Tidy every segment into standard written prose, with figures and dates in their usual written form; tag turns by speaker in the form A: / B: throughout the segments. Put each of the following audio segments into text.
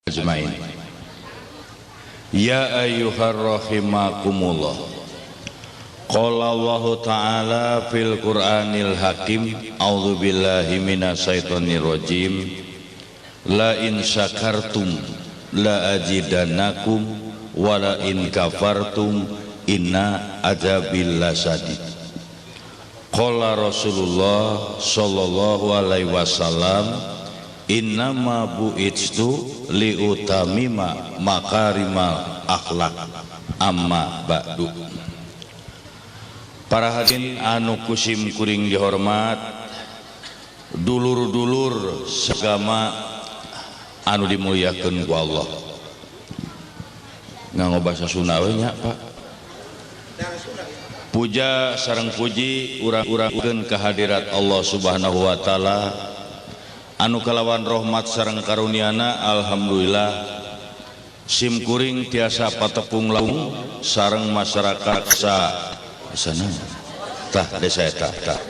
A: Ajmain. Ya ayyuhar rahimakumullah. Qala Allah Ta'ala fil Qur'anil Hakim, a'udzubillahi minasyaitonir rajim. La in syakartum la azidannakum wa la in kafartum inna adzabil lasadid. Qala Rasulullah sallallahu alaihi wasallam, innama bu'itstu liutamima makarimal akhlak amma ba'du. Para hadirin anu kusim kuring dihormat, dulur-dulur sagama anu dimuliakeun ku Allah. Nganggo basa Sunda we nya, Pak. Puja sareng puji urang-urangkeun kehadirat Allah Subhanahu wa taala anu kalawan rahmat sareng karuniana, alhamdulillah sim kuring tiasa patepung laung sareng masyarakat sa sana tah desa eta tah.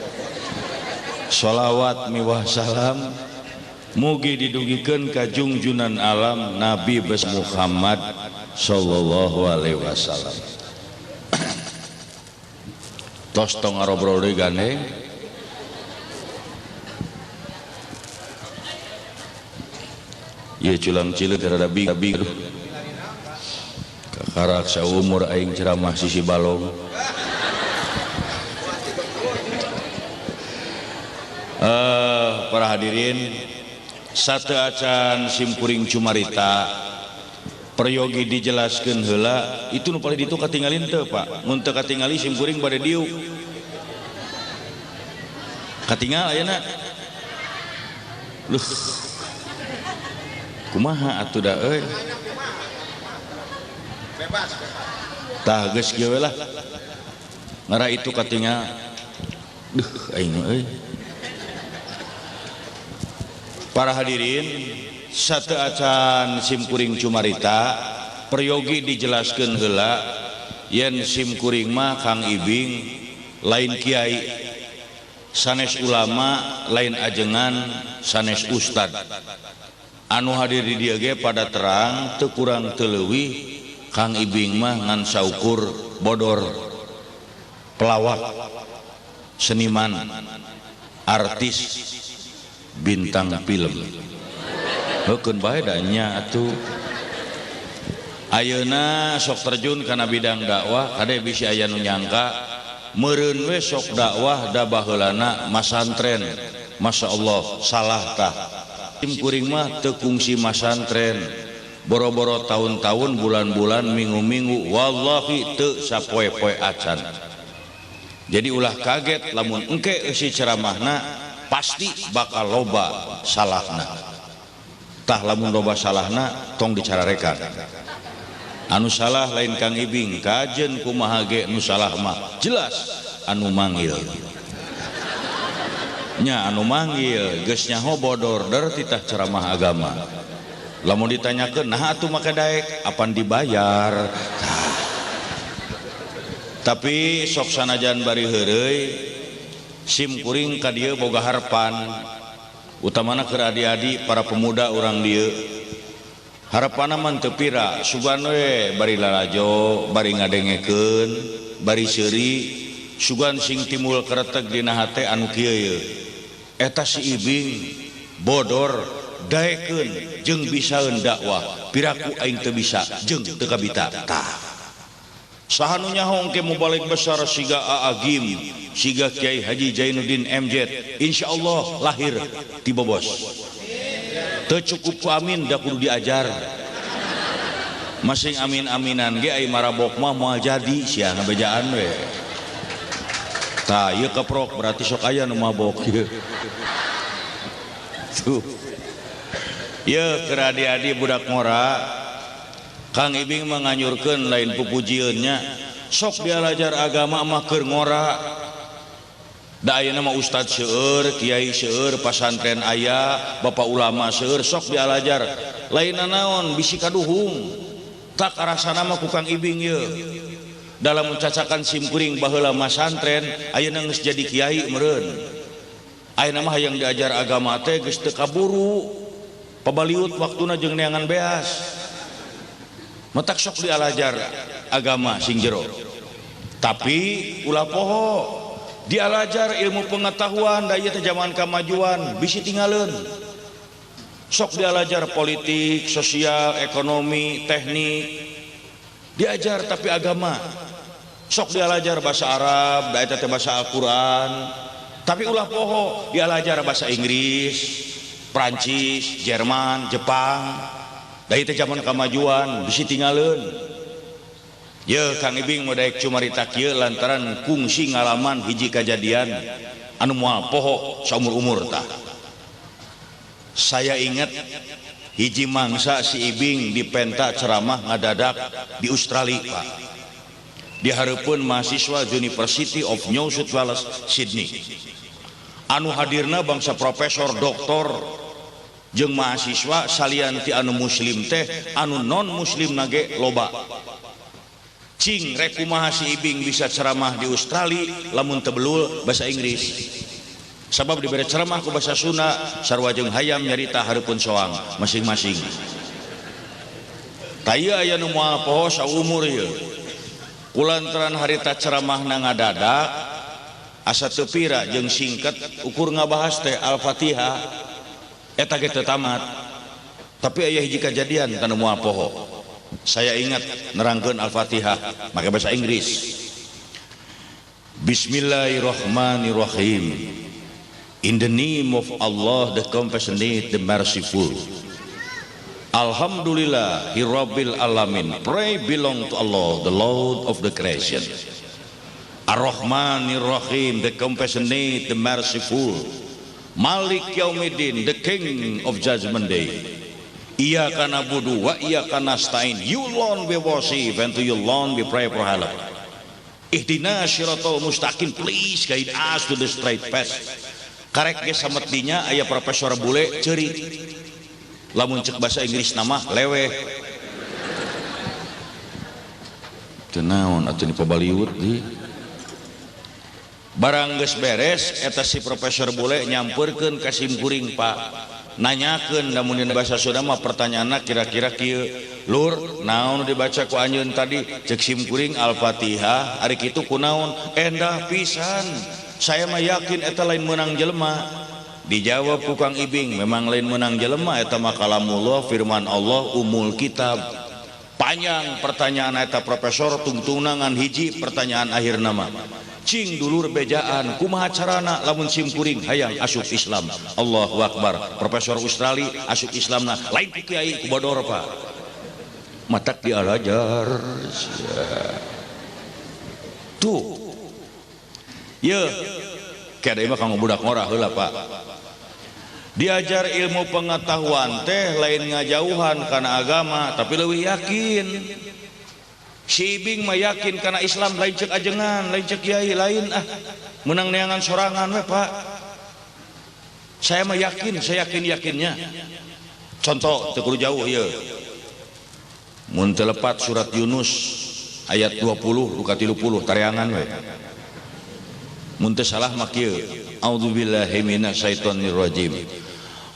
A: Sholawat miwah salam mugi didugikeun ka jungjunan alam Nabi besar Muhammad sallallahu alaihi wasallam. Tos tong ngarobrol deui gandeng. Ieu culang cileuk rada big. Kakarak saumur aing ceramah sisi balong. Para hadirin, satu acan simkuring cumarita peryogi dijelaskeun heula itu nu paling ditu katingalin teu, Pak. Mun teu katingali simkuring bade diuk. Katingal ayeuna. Luh. Kumaha atuh da euy?
B: Bebas.
A: Tah geus kieu we lah. Ngara itu katingal. Duh aing euy. Para hadirin, satu acan simkuring cumarita peryogi dijelaskeun heula yen simkuring mah Kang Ibing lain kiai, sanes ulama, lain ajengan, sanes ustad. Anu hadir di dieu ge pada terang teu kurang teu leuwih Kang Ibing mah ngan saukur bodor, pelawak, seniman, artis, bintang film. Heukeun bae da nya atuh. Ayeuna sok terjun kana bidang dakwah, kade bisi aya nu nyangka meureun we sok dakwah da baheulana masantren. Masya Allah, salah tah. Tim kuring mah teu kungsi masantren. Boro-boro tahun-tahun, bulan-bulan, minggu-minggu, wallahi teu sapoe-poe acan. Jadi ulah kaget lamun engke eusi ceramahna pasti bakal loba salahna. Tah lamun loba salahna tong dicararekan. Anu salah lain Kang Ibing, kajen kumaha ge nu salah mah jelas anu manggil. Nya anu manggil geus nyaho bodor der titah ceramah agama. Lamun ditanyakeun nah atuh make daek apan dibayar. Tah. Tapi sok sanajan bari heureuy sim kuring ka dieu boga harapan, utamana keur adi-adi para pemuda urang dieu. Harapanna mah teu pira, sugan we bari lalajo, bari ngadengekeun, bari seuri, sugan sing timbul kereteg dina hate anu kieu ye. Eta si Ibing bodor daekeun jeung bisaeun dakwah, piraku aing teu bisa jeung teu kabita. Tah. Saha nu nyaho engke mubalig besar siga Aa Gym, siga Kiai Haji Jainuddin MZ, insyaallah lahir ti Bobos. Teu cukup ku amin da kudu diajar. Masing amin-aminan ge ai marabok mah moal jadi sia ngabejaan we. Tah ieu keprok berarti sok aya nu mabok ieu. Tuh. Ieu keur adi-adi budak ngora, Kang Ibing menganyurkeun lain pupujieun nya, sok dialajar agama mah keur ngora. Da ayeuna mah ustad seueur, kiai seueur, pasantren aya, bapak ulama seueur, sok dialajar. Lain naon bisi kaduhung. Tak karasana mah ku Kang Ibing ieu. Dalam mencacakan simkuring baheula masantren, ayeuna geus jadi kiai meureun. Ayeuna mah hayang diajar agama teh geus teu kaburu. Pabaliut waktuna jeung neangan beas. Matak sok dialajar agama sing jero. Tapi ulah poho dialajar ilmu pengetahuan da ieu teh zaman kamajuan bisi tingaleun. Sok dialajar politik, sosial, ekonomi, teknik. Diajar tapi agama. Sok dialajar bahasa Arab, da eta teh bahasa Al-Qur'an. Tapi ulah poho dialajar bahasa Inggris, Prancis, Jerman, Jepang. Da ieu teh zaman kamajuan bisi tingaleun. Ye Kang Ibing mau daek cumarita kieu lantaran kungsi ngalaman hiji kajadian anu moal poho saumur-umur tah. Saya ingat hiji mangsa si Ibing dipenta ceramah ngadadak di Australia, Pak. Di hareupeun mahasiswa University of New South Wales, Sydney. Anu hadirna bangsa profesor, doktor jeung mahasiswa salian ti anu muslim teh anu non muslim nage loba. Cing rek kumaha si Ibing bisa ceramah di Australia lamun teu belul bahasa Inggris. Sabab dibere ceramah ku bahasa Sunda sarua jeung hayam nyarita hareupeun soang masing-masing. Tah ieu aya nu moal poho saumur ieu. Kulantaran harita ceramahna ngadadak asa teu pira jeung singkat ukur ngabahas teh Al-Fatihah eta ge teu tamat. Tapi aya hiji kajadian tanu moal poho. Saya ingat nerangkeun Al-Fatihah make bahasa Inggris. Bismillahirrahmanirrahim. In the name of Allah, the compassionate, the merciful. Alhamdulillah, Rabbil alamin. Pray belong to Allah, the Lord of the creation. Ar-Rahmanir Rahim, the compassionate, the merciful. Malik Yaumiddin, the King of Judgment Day. Iyyaka na'budu wa iyyaka nasta'in. You alone we worship and to you alone we pray for help. Ihdinas siratal mustaqim, please guide us to the straight path. Karek ge sametinya aya profesor bule ceurik. Lamun cek bahasa Inggris nama leweh. Teu naon atuh ni pabaliut di. Barang geus beres eta si profesor bule nyampeurkeun ka simkuring, Pak. Nanyakeun lamun dina bahasa Sunda mah pertanyaanna kira-kira kieu. Lur, naon dibaca ku anjeun tadi? Cek simkuring Al-Fatihah, ari kitu kunaon? Endah pisan. Saya mah yakin eta lain meunang jelema. Dijawab ku Kang Ibing, memang lain meunang jelema eta mah kalamullah, firman Allah, umul kitab. Panjang pertanyaan eta profesor tungtunangan hiji pertanyaan akhir nama. Cing dulur bejaan kumaha carana lamun simkuring hayang asup Islam. Allahu Akbar. Profesor Australia asup Islamna lain ku kiai ku bodor, Pak. Matak dialajar. Tuh. Ye, kada mah kanggo budak ngora heula, Pak. Diajar ilmu pengetahuan teh lain ngajauhan kana agama, tapi leuwih yakin. Si Ibing mah yakin kana Islam lain cek ajengan, lain cek kiai, lain ah. Menang neangan sorangan we, Pak. Saya mah yakin, saya yakin-yakinnya. Contoh teu kudu jauh ieu. Mun teu lepat surat Yunus ayat 20 duka 30 tareangan we. Mun teu salah mah kieu. A'udzubillahi minasyaitonirrajim.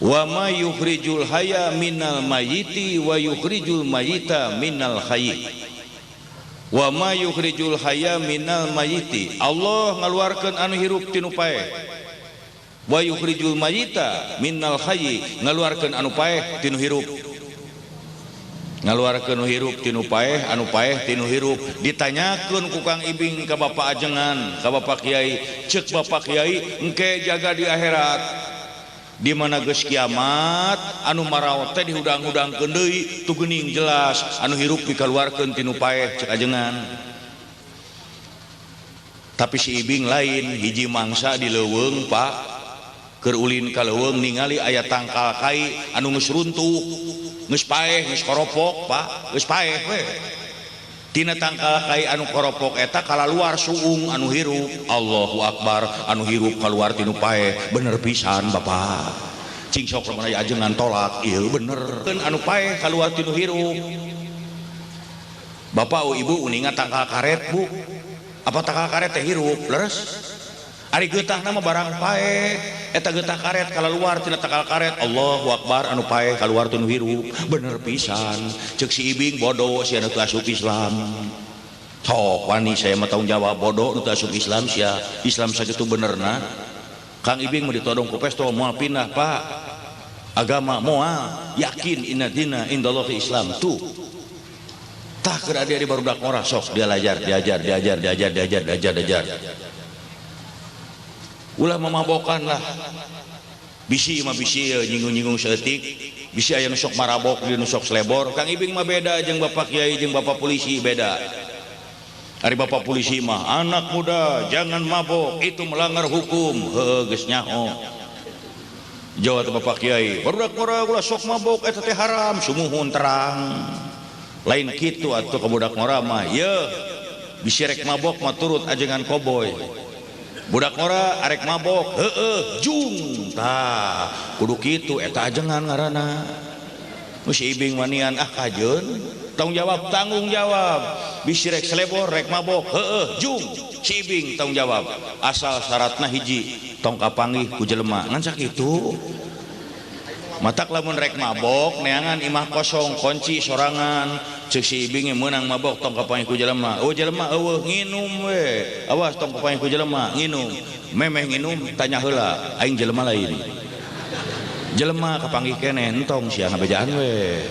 A: Wa ma yukhrijul hayya minal mayyiti wa yukhrijul mayyita minal hayy. Wa ma yukhrijul hayya minal mayyiti. Allah ngaluarkeun anu hirup tinu paeh. Wa yukhrijul mayyita minal hayy, ngaluarkeun anu paeh tinu hirup. Ngaluarkeun nu hirup tinu paeh, anu paeh tinu hirup. Ditanyakeun ku Kang Ibing ka Bapak ajengan, ka Bapak Kiai. Ceuk Bapak Kiai, engke jaga di akhirat. Di mana geus kiamat, anu maraot teh dihudang-hudangkeun deui, tu geuning jelas anu hirup dikaluarkeun tinu paeh ceuk ajengan. Tapi si Ibing lain, hiji mangsa di leuweung, Pak. Keur ulin ka leuweung ningali aya tangkal kai anu geus runtuh, geus paeh, geus koropok, Pak, geus paeh we. Tina tangkal kai anu koropok eta kalaluar suung anu hirup. Allahu Akbar, anu hirup kaluar tinu paeh. Bener pisan Bapak. Cing sok lamun aya ajengan tolak, ieu bener. Anu paeh kaluar tinu hirup. Bapak ibu uninga tangkal karet, Bu. Apa tangkal karet teh hirup? Leres. Ari getahna mah barang paeh eta getah karet kaluar tina takal karet Allahu akbar anu paeh kaluar teu nu hirup bener pisan ceuk si Ibing bodoh sia nu teu asup Islam. Sok wani saya mah tanggung jawab bodoh nu teu asup Islam sia Islam sakitu benerna. Kang Ibing mah ditodong ku pestol moal pindah Pak agama moal yakin inna dina indallahi Islam tuh. Tah keur adi-adi barudak ngora sok dia lajar diajar diajar diajar diajar diajar diajar. Ulah memabokan lah bisi mah bisi nyinggung-nyinggung saeutik bisi aya nu sok marabok di nu sok selebor. Kang Ibing mah beda jeung bapak kiai jeung bapak polisi beda. Ari bapak polisi mah anak muda jangan mabok itu melanggar hukum heuh geus nyaho. Jawa teh bapak kiai barudak ngora ulah sok mabok eta teh haram sumuhun terang. Lain kitu atuh ka budak ngora mah yeuh bisi rek mabok mah turut ajengan koboy. Budak ngora arek mabok heueuh jung tah kudu kitu eta ajengan ngaranna. Nu si Ibing wanian ah kajeun tanggung jawab bisi rek selebor rek mabok heueuh jung si Ibing tanggung jawab asal syaratna hiji tong kapanggih ku jelema ngan sakitu. Matak lamun rek mabok neangan imah kosong kunci sorangan ceuk si Ibing meunang mabok tong kapanggih ku jelema oh jelema eueuh nginum we awas tong kapanggih ku jelema nginum memeh nginum tanya heula aing jelema lain jelema kapanggih keneh entong sia ngabejaan we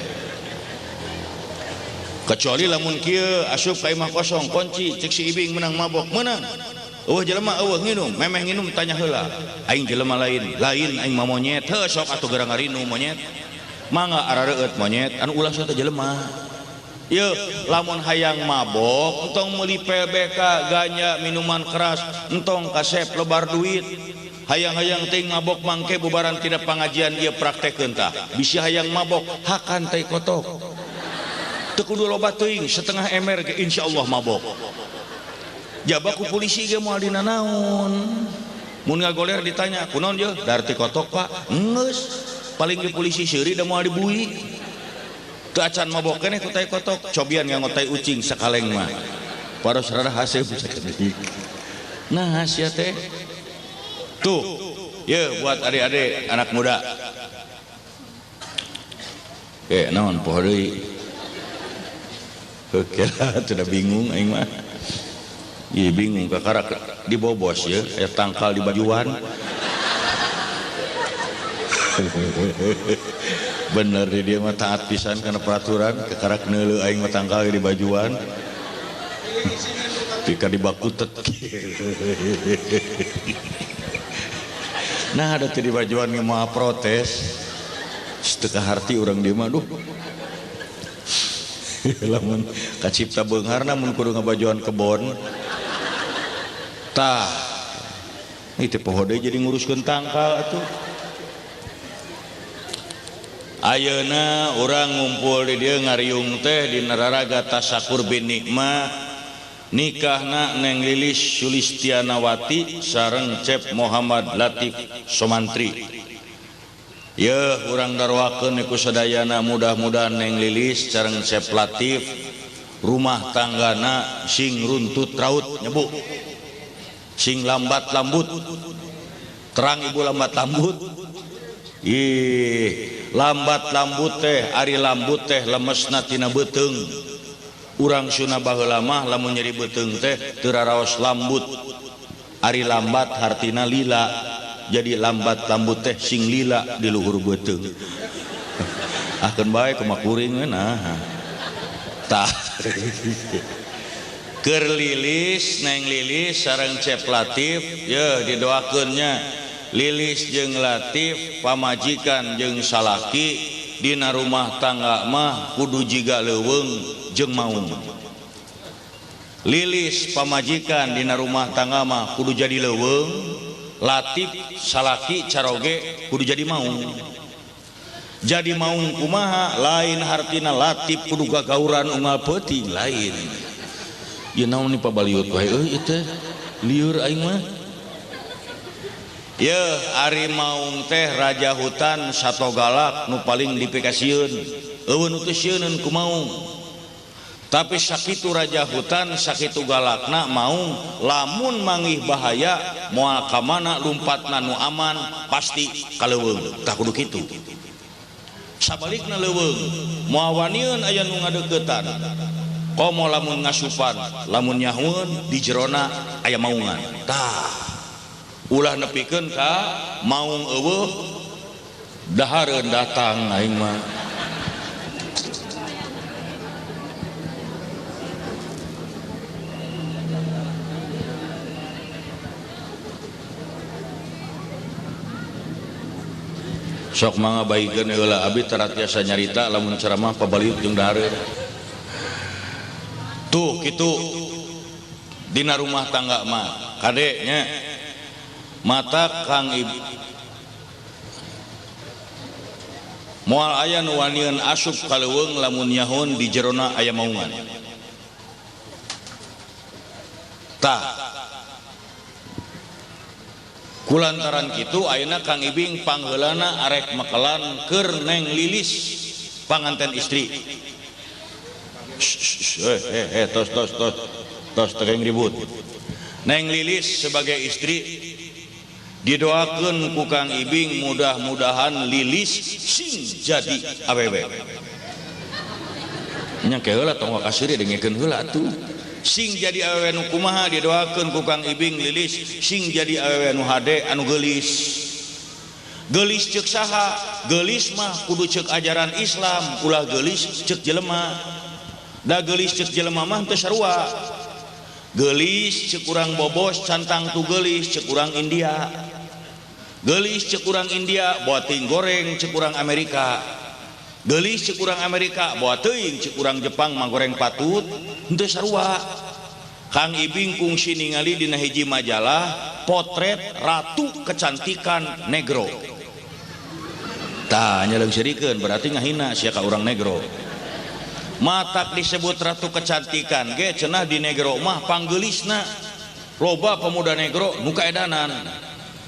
A: kecuali lamun kieu asup ka imah kosong kunci ceuk si Ibing meunang mabok meunang eueuh jelema eueuh nginum memeh nginum tanya heula aing jelema lain lain aing mah monyet heuh sok atuh gerang ngarinu monyet mangga arareueut monyet anu ulah sok teh jelema. Yeuh lamun hayang mabok entong meuli PBK ganja minuman keras entong kasep lebar duit hayang-hayang teuing mabok mangke bubaran tina pangajian ieu praktekeun tah bisi hayang mabok hakan tai kotok teu kudu loba teuing setengah ember ge insyaallah mabok. Jaba ku polisi ge moal dina naon mun ngagoler ditanya kunaon yeuh dar ti kotok Pak geus paling ge polisi seuri da moal dibui teu acan mabok keneh ku tai kotok cobian nganggo tai ucing sakaleng mah paros rada haseup sakedik. Nah sia teh tuh yeuh buat adik-adik anak muda naon poho deui heuh kira teu bingung aing mah. Ih bingung kakarak dibobos ya, aya tangkal di bajuan. Bener di dia mah taat pisan kana peraturan, kakarak neuleuh aing mah tangkal di bajuan. Pika dibakutet. Nah ada teh di bajuan ge moal protes. Teu kaharti urang dieu mah duh. Lamun kacipta beungharna mun kudu ngabajuan kebon. Tah itu poho deui jadi nguruskeun tangkal atuh. Ayeuna urang ngumpul di dieu ngariung teh di nararaga tasakur bin nikmah nikahna Neng Lilis Sulistianawati sareng Cep Muhammad Latif Somantri. Yeuh urang darwakeun ku sadayana mudah-mudahan Neng Lilis sareng Cep Latif rumah tanggana sing runtut raut nyebu sing lambat lambut terang ibu lambat lambut ih lambat lambut teh ari lambut teh lemesna tina beuteung urang Sunda baheula mah lamun nyeri beuteung teh teu raraos lambut ari lambat hartina lila jadi lambat lambut teh sing lila di luhur beuteung ah keun bae kumaha kuring we nah tah keur Lilis Neng Lilis sareng Cep Latif yeuh didoakeun nya Lilis jeung Latif pamajikan jeung salaki dina rumah tangga mah kudu jiga leuweung jeung maung. Lilis pamajikan dina rumah tangga mah kudu jadi leuweung, Latif salaki caroge kudu jadi maung. Jadi maung kumaha lain hartina Latif kudu gagauran unggal peuting lain. Ieu naon ni pabaliut wae euy ieu teh lieur aing mah. Yeuh ari maung teh raja hutan sato galak nu paling dipikasieun. Eueuh nu teu sieuneun ku maung. Tapi sakitu raja hutan sakitu galakna maung lamun mangih bahaya moal ka mana lumpatna nu aman pasti ka leuweung. Tah kudu kitu. Sabalikna leuweung moal waniun aya nu ngadeuketan. Komo lamun ngasupan, lamun nyahueun di jerona aya maungan. Tah ulah nepikeun ka maung eueuh dahareun datang aing mah. Sok mangga baikeun heula abi tara tiasa nyarita lamun ceramah pabaliut jeung dahareun. Tuh kitu dina rumah tangga mah kade nya mata Kang Ibu moal aya nu wanian asup ka leuweung lamun nyahun di jerona aya maungan. Tah kulantaran kitu ayeuna Kang Ibing pangheulana arek mekelan keur Neng Lilis panganten istri. Tos tos tos tos teu ribut. Neng Lilis sebagai istri didoakeun ku Kang Ibing mudah-mudahan Lilis sing jadi awewe. Nya ke heula tong wakasiri dengekeun heula atuh. Sing jadi awewe nu kumaha didoakeun ku Kang Ibing Lilis sing jadi awewe nu hade anu geulis. Geulis ceuk saha? Geulis mah kudu ceuk ajaran Islam, ulah geulis ceuk jelema. Da geulis ceuk jelema mah teu sarua. Geulis ceuk urang Bobos cantang tu geulis ceuk urang India. Geulis ceuk urang India boa teuing goreng ceuk urang Amerika. Geulis ceuk urang Amerika boa teuing ceuk urang Jepang mah goreng patut henteu sarua. Kang Ibing kungsi ningali dina hiji majalah potret ratu kecantikan negro. Tah nyaleungseurikeun berarti ngahina sia ka urang negro. Matak disebut ratu kecantikan ge cenah di negro mah panggeulisna. Loba pemuda negro nu kaedanan.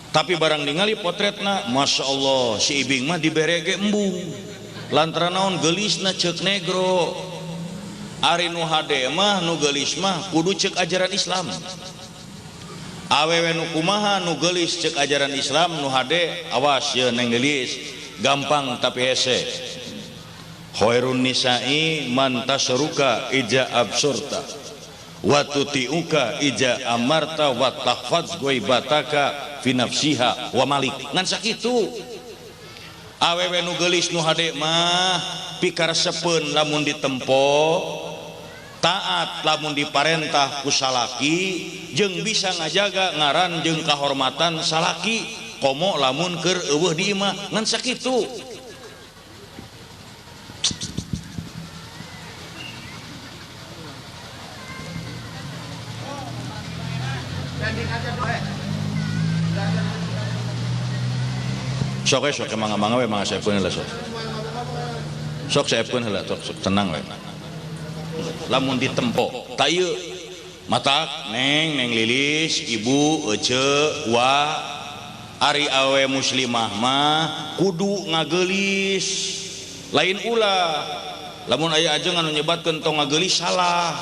A: Tapi barang ningali potretna Masya Allah si Ibing mah dibere ge embung. Lantaran naon geulisna ceuk negro. Ari nu hade mah nu geulis mah kudu ceuk ajaran Islam. Awewe nu kumaha nu geulis ceuk ajaran Islam nu hade awas ye Neng Lilis gampang tapi hese. Khairun nisa'i man tasruka ija absurta wa tuti'uka ija amarta wa tahfaz ghaibataka fi nafsiha wa malik. Ngan sakitu. Awewe nu geulis nu hade mah pikaresepeun lamun ditempo, taat lamun diparentah ku salaki, jeung bisa ngajaga ngaran jeung kahormatan salaki, komo lamun keur eueuh di imah ngan sakitu. Sok sok mangga-mangga we mangga saepkeun heula sok. Sok saepkeun heula sok tenang we. Lamun ditempo ta ieu matak Neng Neng Lilis ibu ece wa ari awe muslimah mah kudu ngageulis lain ulah. Lamun aya ajengan anu nyebatkeun tong ngageulis salah.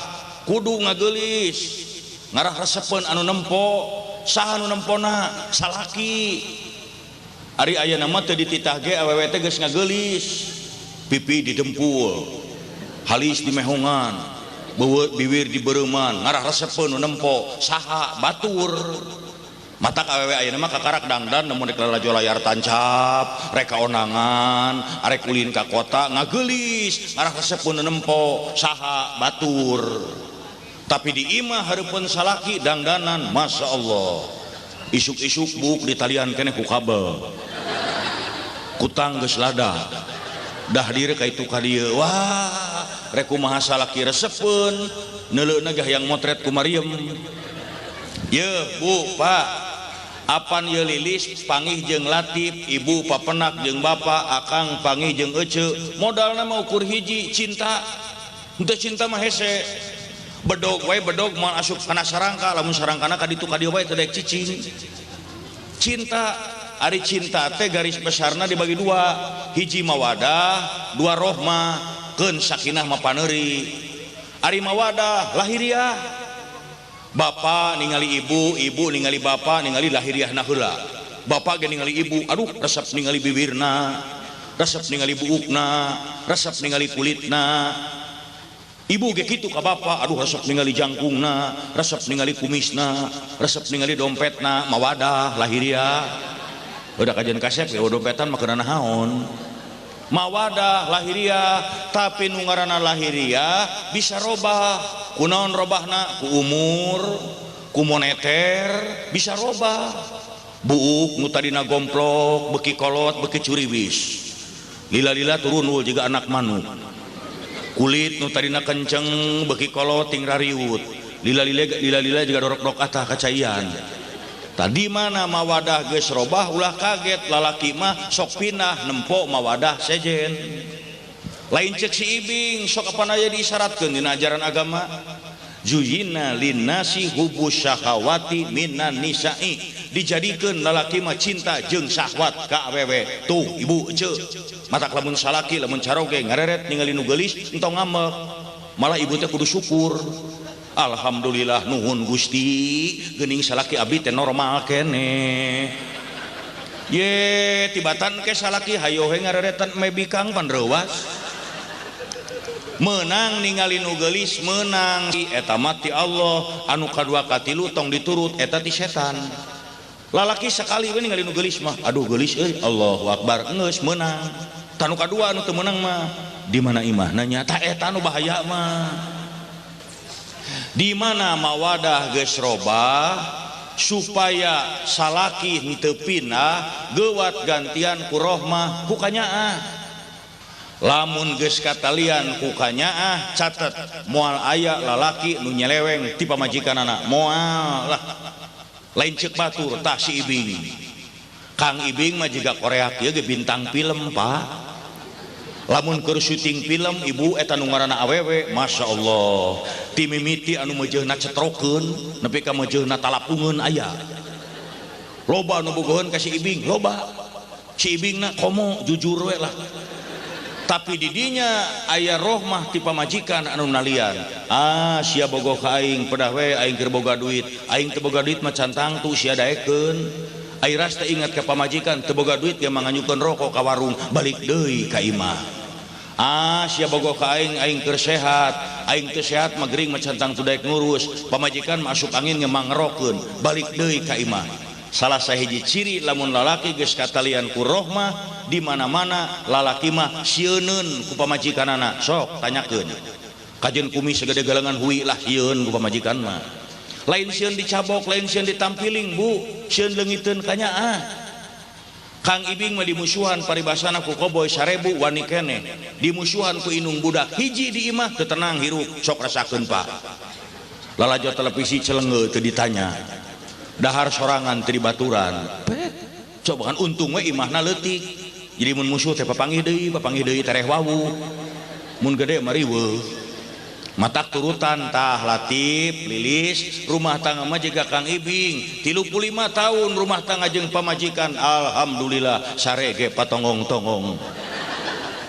A: Kudu ngageulis ngarah resepeun anu nempo, saha anu nempona salaki. Ari ayeuna mah teu dititah ge awewe teh geus ngageulis, pipi didempul, halis dimehongan, beuweut biwir dibereuman, ngarah resepeun nu nempo saha batur. Matak awewe ayeuna mah kakarak dangdan namun rek lalajo layar tancap, rek kaonangan, arek ulin ka kota ngageulis, ngarah resepeun nu nempo saha batur. Tapi di imah hareupeun salaki dangdanan Masya Allah. Isuk-isuk buk ditalian keneh ku kabel. Kutang geus lada. Dah diri ka itu ka dieu. Wah, rek kumaha salaki resepeun, neuleuna gah yang motret ku Mariam. Ye, Bu, Pak. Apan ye Lilis pangih jeung Latif, ibu papenak jeung bapak, akang pangih jeung ece. Modalna mah ukur hiji cinta. Henteu cinta mah hese. Bedog wae bedog moal asup kana sarangka, lamun sarangkana ka ditu ka dieu wae teu daek cicing. Cinta, ari cinta teh garis besarna dibagi dua, hiji mawadah, dua rohmah, keun sakinah mah paneuri. Ari mawadah lahiriah. Bapak ningali ibu, ibu ningali bapak, ningali lahiriahna heula. Bapak ge ningali ibu, aduh resep ningali bibirna, resep ningali buukna, resep ningali kulitna. Ibu ge kitu ka bapak, aduh resep ningali jangkungna, resep ningali kumisna, resep ningali dompetna, mawadah lahiriah. Udah kajian kasep ya dompetan mah keuna naon. Mawadah lahiriah, tapi nu ngaranna lahiriah bisa robah. Kunaon robahna? Ku umur, ku moneter bisa robah. Buuk nu tadina gomplok, beki kolot, beki curiwis. Lila-lila turun ul jiga anak manuk. Kulit nu tadina kenceng, beki kolot ting rariut. Lila-lila jiga dorok-dorok atah kacaian. Tadi mana mawadah geus robah ulah kaget, lalaki mah sok pinah nempo mawadah sejen. Lain cek si Ibing sok apa aya diisyaratkeun dina ajaran agama. Zuyina linnasi hubus syahawati minan nisa'i, dijadikeun lalaki mah cinta jeung syahwat ka awewe. Tuh ibu ceu matak lamun salaki lamun caroge ngareret ningali nu geulis entong ngambek, malah ibu teh kudu syukur. Alhamdulillah nuhun Gusti geuning salaki abdi teh normal keneh. Ye tibatan ke salaki hayo he ngareretan me bikang pan reuwas. Menang ningali nu geulis menang eta mah ti Allah, anu kadua katilu tong diturut eta ti setan. Lalaki sekali we ningali nu geulis mah aduh geulis euy Allahu akbar geus meunang. Tah nu kadua anu teu meunang mah di mana imahna nya tah eta nu bahaya mah. Di mana mawadah geus robah supaya salaki henteu pinah geuwat gantian ku rohmah ku kanyaah. Lamun geus katalian ku kanyaah catet moal aya lalaki nu nyeleweng ti pamajikanana, moal lah. Lain ceuk batur tah si Ibing. Kang Ibing mah jiga Korea kieu ge bintang film, Pak. Lamun keur syuting film ibu eta nu ngaranna awewe, Masya Allah. Ti mimiti anu meujeuhna cetrokeun nepi ka meujeuhna talapungeun aya. Loba anu bogoheun ka si Ibing, loba. Si Ibingna komo jujur we lah. Tapi didinya aya rohmah ti pamajikan anu nalian. Ah sia bogoh ka aing pedah we aing keur boga duit. Aing teu boga duit mah can tangtu sia daekeun. Airas teh ingat ka pamajikan teu boga duit ge manganyukeun rokok ka warung balik deui ka imah. Ah sia bogoh ka aing, aing keur sehat. Aing teu sehat mah gering mah can tangtu daek ngurus. Pamajikan mah asup angin ge mangerokeun balik deui ka imah. Salah sahiji ciri lamun lalaki geus katalian ku rohmah di mana-mana lalaki mah sieuneun ku pamajikanana. Sok tanyakeun. Kajeun kumis sagede galengan hui lah sieun ku pamajikan mah. Lain sieun dicabok, lain sieun ditampiling, Bu. Sieun leungiteun kanyaah. Kang Ibing mah dimusuhan paribasana ku koboy 1000 wani keneh. Dimusuhan ku inung budak hiji di imah teu tenang hirup, sok rasakeun, Pak. Lalajo televisi celengeu teu ditanya. Dahar sorangan teu dibaturan. Coba kan untung we imahna leutik. Jadi mun musuh teh papanggih deui tereh wawu. Mun gede mah riweuh. Matak turutan tah Latif Lilis rumah tangga mah jiga Kang Ibing 35 tahun rumah tangga jeung pamajikan alhamdulillah sarege patonggong-tonggong.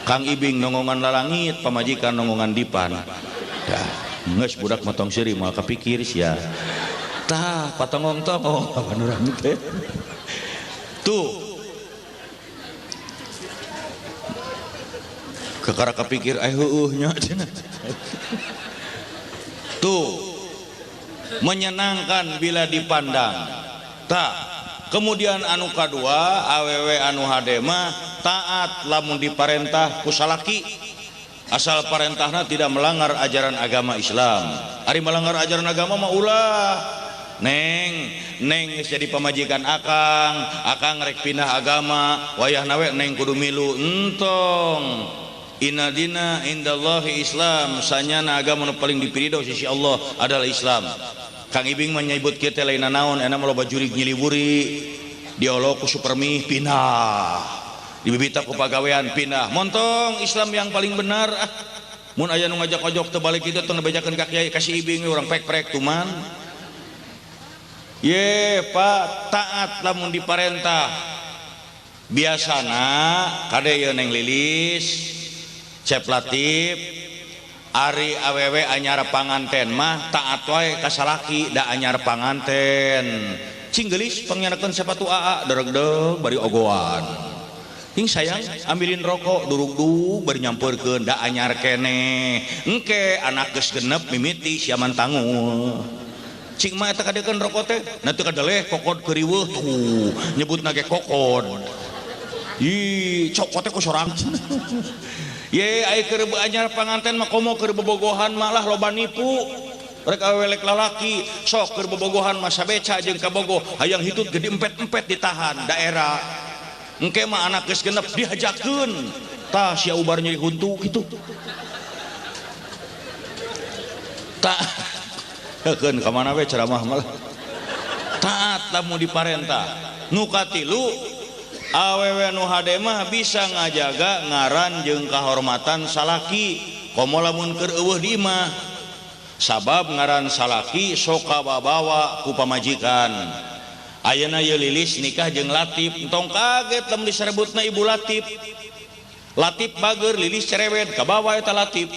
A: Kang Ibing nongongan lalangit pamajikan nongongan dipan. Dah geus budak mah tong seuri moal kapikir sia. Tah patonggong-tonggong lawan urang teh. Tuh kekara kapikir heueuh nya cenah. Tuh menyenangkan bila dipandang. Tak kemudian anu kadua awewe anu hade mah taat lamun diparentah ku salaki asal parentahna tidak melanggar ajaran agama Islam. Ari melanggar ajaran agama mah ulah. Neng, neng geus jadi pamajikan akang, akang rek pindah agama, wayahna we neng kudu milu entong. Inna dina indallahi Islam, sanyana agama nu paling dipirido sisi Allah adalah Islam. Kang Ibing menyebut kieu teh lain naon, enak mah loba jurig nyiliwuri, diolok ku supermi pindah, dibibita ku pagawean pindah. Montong Islam yang paling benar ah. Mun aya nu ngajak ojok teu balik kitu tong dibejakeun ka kiai ka si Ibing urang prek-prek tuman. Ye Pak, taat lamun diparentah. Biasana kade ye Neng Lilis, Cep Latif, Ari awewe anyar panganten mah taat wae ka salaki da anyar panganten. Cing geulis pangyanakeun sepatu aa deregdeg bari ogoan. Hing sayang ambilin rokok durugdug bari nyampeurkeun da anyar keneh. Engke anak geus genep mimiti siaman tangul. Cing mah eta kadekeun rokok teh, na teu kadeleh kokod keuriweuh tuh nyebutna ge kokod. Ih, cokot teh ku sorang. Ye ai keur anyar panganten mah komo keur bobogohan malah loba nipu. Rek awewe lek lalaki sok keur bobogohan mah sabeca jeung kabogoh hayang hitut gede empet-empet ditahan daerah. Engke mah anak geus genep dihajakeun. Tah sia ubar nyeri huntu kitu. Tah heukeun ka mana we ceramah malah. Taat lamun diparentah. Nu katilu awewe nu hade mah bisa ngajaga ngaran jeung kahormatan salaki komo lamun keur eueuh di imah sabab ngaran salaki sok kababawa ku pamajikan. Ayeuna ieu Lilis nikah jeung Latif entong kaget lamun diserebutna ibu Latif. Latif bager Lilis cerewet kabawa eta Latif.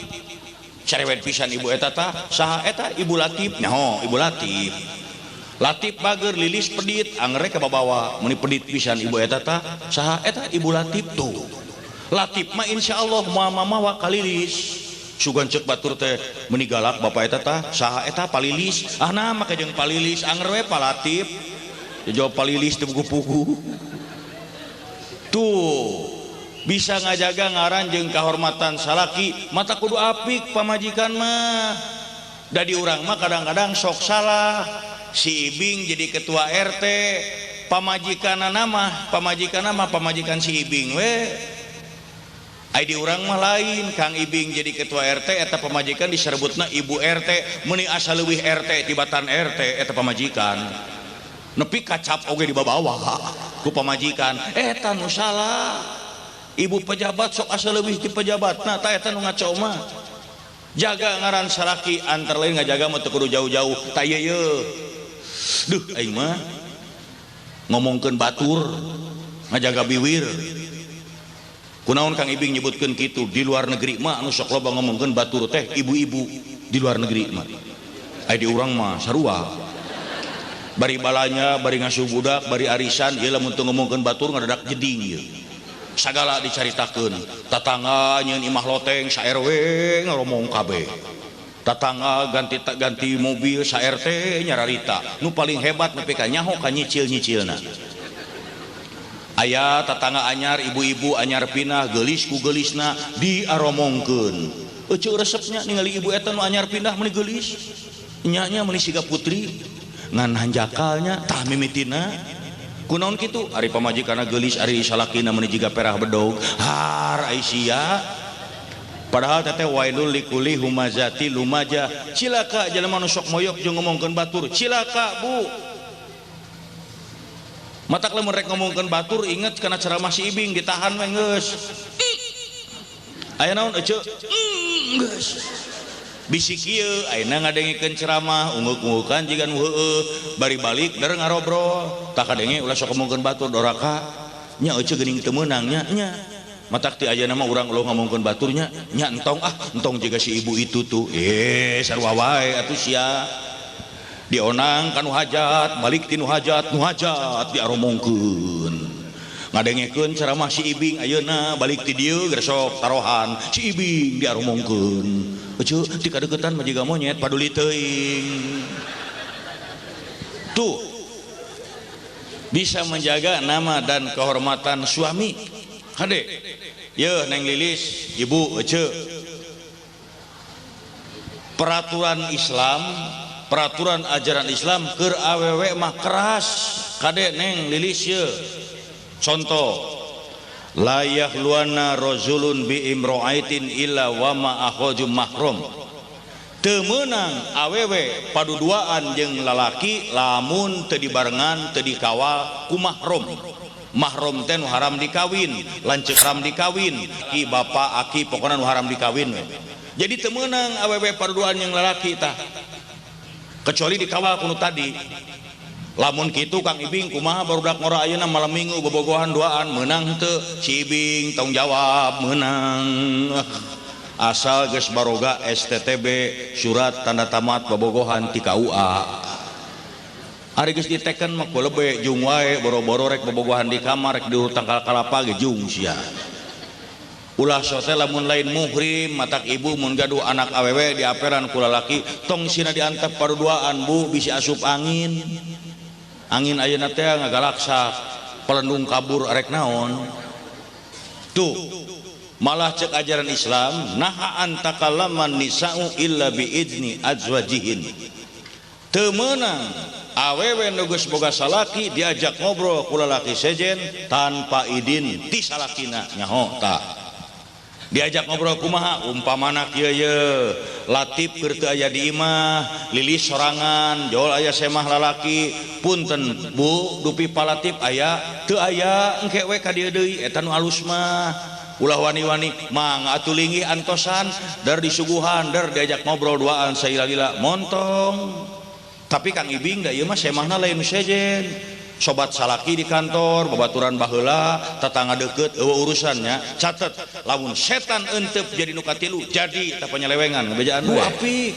A: Cerewet pisan ibu eta tah saha eta ibu Latif nyaho ibu Latif. Latif bager Lilis pedit angere kababawa meuni pedit pisan ibu eta tah saha eta ibu Latif tuh. Latif mah insyaallah moal mamawa ka Lilis. Sugan ceuk batur teh meuni galak bapak eta tah saha eta Palilis. Ah nah make jeung Palilis anger we Pa Latif. Jawab Palilis teu pugu-pugu. Tuh bisa ngajaga ngaran jeung kahormatan salaki mata kudu apik pamajikan mah. Da di urang mah kadang-kadang sok salah. Si Ibing jadi ketua RT, pamajikanna mah, pamajikanna mah pamajikan si Ibing we. Ai di urang mah lain, Kang Ibing jadi ketua RT eta pamajikan diserebutna ibu RT, meuni asa leuwih RT tibatan RT eta pamajikan. Nepi kacap oge dibabawa ku pamajikan, eta nu salah. Ibu pejabat sok asa leuwih ti pejabatna, tah eta nu ngaco mah. Jaga ngaran salaki antara lain ngajaga mah teu kudu jauh-jauh, tah ieu ye. Duh aing mah ngomongkeun batur ngajaga biwir. Kunaon Kang Ibing nyebutkeun kitu di luar negeri mah anu sok loba ngomongkeun batur teh ibu-ibu di luar negeri mah. Ai di urang mah sarua. Bari balanya, bari ngasuh budak, bari arisan ieu lamun teu ngomongkeun batur ngadadak jeding ieu. Sagala dicaritakeun. Tatangga nyieun imah loteng sa RW ngaromong kabeh. Tatangga ganti mobil sa RT nyararita. Nu paling hebat nepi ka nyaho ka nyicil-nyicilna. Aya tatangga anyar ibu-ibu anyar pindah geulis ku geulisna diaromongkeun. Euceu resepnya ningali ibu eta nu anyar pindah meuni geulis. Nya-nya meuni siga putri ngan hanjakalnya tah mimitina. Kunaon kitu? Ari pamajikanna geulis ari salakina meuni jiga perah bedog. Har ai sia. Padahal teteh wailul likuli humazati lumaja. Cilaka jelema nu sok moyok jeung ngomongkeun batur. Cilaka bu. Matak lamun rek ngomongkeun batur inget kana ceramah si Ibing ditahan we geus. Aya naon eceu? Geus. Bisi kieu ayeuna ngadengikeun ceramah ungeuk-ungukan jiga nu heueuh bari balik der ngarobrol. Tah kadenge ulah sok ngomongkeun batur doraka. Nya eceu geuning teu meunang nya nya. Matak ti ayeuna mah urang ulah ngomongkeun baturnya nya entong ah entong jiga si ibu itu tuh. Sarua wae atuh sia. Dionang ka nu hajat balik ti nu hajat diaromongkeun. Ngadengekeun ceramah si Ibing ayeuna balik ti dieu geus sok tarohan si Ibing diaromongkeun. Euceu ti kadeuketan mah jiga monyet paduli teuing. Tuh bisa menjaga nama dan kehormatan suami. Hade, ye Neng Lilis, Ibu Ece. Peraturan Islam, peraturan ajaran Islam keur awewe mah keras. Kade Neng Lilis ye. Contoh, la yahluana rajulun bi imro'aitin illa wa ma akhojum mahrum. Teu meunang awewe paduduaan jeung lalaki lamun teu dibarengan teu dikawal ku mahrum. Mahrum teh nu haram dikawin, lanceuk haram dikawin, ki bapa aki pokona nu haram dikawin we. Jadi teu meunang awewe paduduaan jeung lalaki tah. Kecuali dikawal ku nu tadi. Lamun kitu Kang Ibing kumaha barudak ngora ayeuna malam minggu bobogohan duaan meunang teu? Si Ibing tanggung jawab meunang. Asal geus baroga STTB surat tanda tamat bobogohan ti KUA. Ari geus diteken mah kulebe jung wae boro-boro rek bobogohan di kamar rek di tangkal kalapa ge jung sia. Ulah sote lamun lain muhrim matak ibu mun gaduh anak awewe diaperan ku lalaki tong sina diantep paruduaan bu bisi asup angin. Angin ayeuna teh ngagalaksak pelendung kabur arek naon. Tuh malah cek ajaran Islam naha antakallaman nisa'u illa biizni azwajihin. Teu meunang awewe nu geus boga salaki diajak ngobrol ku lalaki sejen tanpa idin ti salakina nyaho tah. Diajak ngobrol kumaha umpamana kieu ye Latif keur teu aya di imah lilis sorangan jol aya semah lalaki punten bu dupi palatif aya teu aya engke we ka dieu deui eta nu alus mah ulah wani-wani mangga atuh linggih antosan der disuguhan der diajak ngobrol duaan sailila montong tapi Kang Ibing da ieu mah semahna lain sejen sobat salaki di kantor babaturan baheula tetangga deket eueuh urusannya catet lamun setan entep jadi nu katilu jadi tah panyelewengan ngabejaan we apik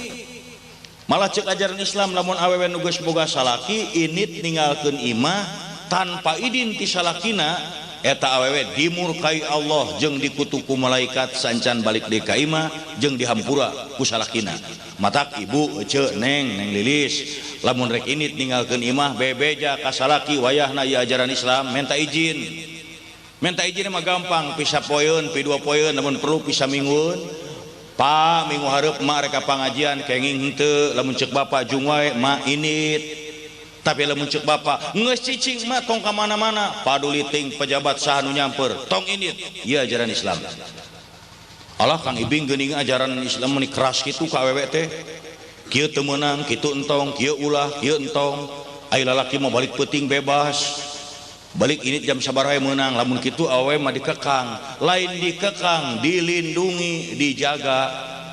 A: malah cek ajaran Islam lamun awewe nu geus boga salaki init ninggalkeun imah tanpa idin ti salakina eta awewe dimurkai Allah jeung dikutuk ku malaikat sancan balik deui ka imah jeung dihampura ku salakina matak ibu ece neng neng lilis lamun rek init ninggalkeun imah bebeja ka salaki wayahna ieu ajaran Islam minta izin mah gampang pisa poeun pi dua poeun lamun perlu pisa minggueun pa minggu hareup mak rek ka pangajian kenging henteu lamun ceuk bapak jung wae mak init tapi lamun ceuk bapak geus cicing mah tong ka mana-mana paduli ting pejabat saha nu nyamper tong init ieu ajaran Islam. Allah Kang Ibing geuning ajaran Islam meni keras kitu ka awewe teh kieu teu meunang kitu entong kieu ulah kieu entong ai lalaki mah balik peuting bebas balik init jam sabaraha meunang lamun kitu awewe mah dikekang lain dikekang dilindungi dijaga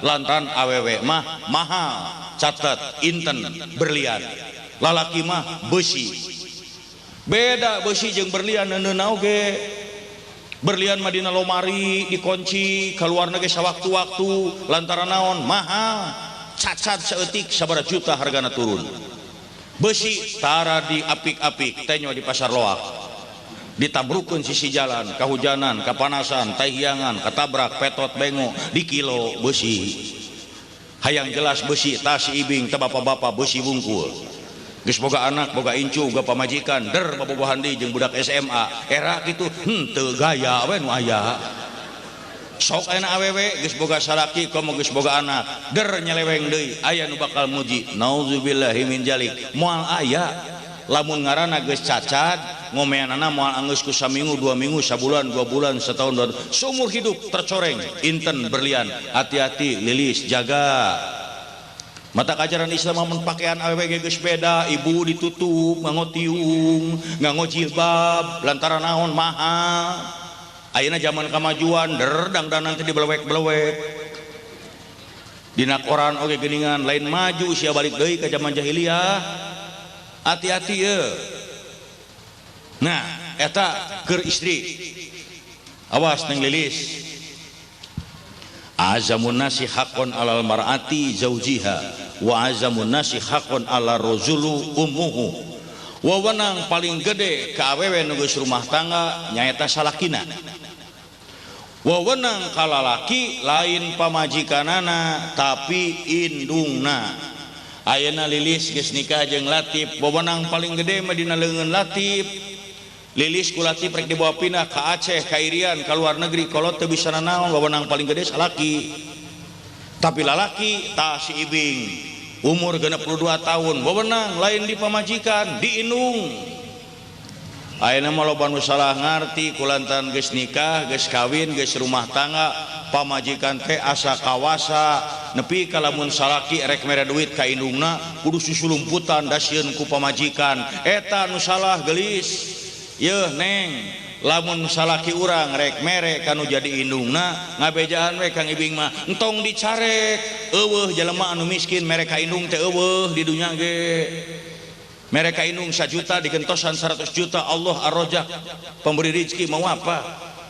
A: lantaran awewe mah mahal catet inten berlian lalaki mah besi beda besi jeung berlian neuneuna oge berlian mah dina lomari dikunci kaluarna ge sawaktu-waktu lantaran naon mahal cacat saeutik sabaraha juta hargana turun besi tara diapik-apik tenyo di pasar loak ditabrukeun sisi jalan kahujanan kapanasan tahiangan katabrak petot bengo di kilo besi hayang jelas besi tas ibing teh bapak-bapak besi bungkul geus boga anak boga incu boga pamajikan der bobogohan deui jeung budak SMA era kitu henteu gaya we nu aya sok ayeuna awewe geus boga salaki komo geus boga anak der nyeleweng deui aya nu bakal muji nauzubillahi min jalik moal aya lamun ngaranna geus cacat ngomeanana moal anggeus ku saminggu dua minggu sabulan dua bulan setahun dua seumur hidup tercoreng inten berlian hati-hati lilis jaga. Mata ajaran Islam mun pakaian awewe ge geus beda, ibu ditutup, nganggo tiung, nganggo jilbab, lantaran naon mahal. Ayeuna zaman kamajuan, der dangdanan teh dibelewek-belewek. Dina koran oge geuningan lain maju sia balik deui ka zaman jahiliyah. Hati-hati ye. Nah, eta keur istri. Awas neng lilis. Azamun nasi haqqon alal mar'ati zaujiha wa azamun nasi haqqon ala rajulu ummuhu. Wewenang paling gede ka awewe nu geus rumah tangga nyaeta salakina. Wewenang ka lalaki lain pamajikanana tapi indungna. Ayeuna lilis geus nikah jeung Latif, wewenang paling gede mah dina leungeun Latif. Lilis ku Latif rek dibawa pindah ka Aceh, ka Irian, ka luar negeri, kalau teu bisa nanaon wewenang paling gede salaki. Tapi lalaki tah si Ibing umur 62 tahun, wewenang lain di pamajikan, di indung. Ayeuna mah loba nu salah ngarti kulantaran geus nikah, geus kawin, geus rumah tangga, pamajikan teh asa kawasa nepi ka lamun salaki rek mere duit ka indungna kudu susulumputan dasieun ku pamajikan. Eta nu salah geulis. Yeuh neng lamun salaki urang rek mere kanu jadi indungna ngabejaan we Kang Ibing mah entong dicarek eueuh jelema anu miskin mere ka indung teh eueuh di dunya ge mere ka indung 1 juta digentosan 100 juta Allah ar-Razak pemberi rezeki mau apa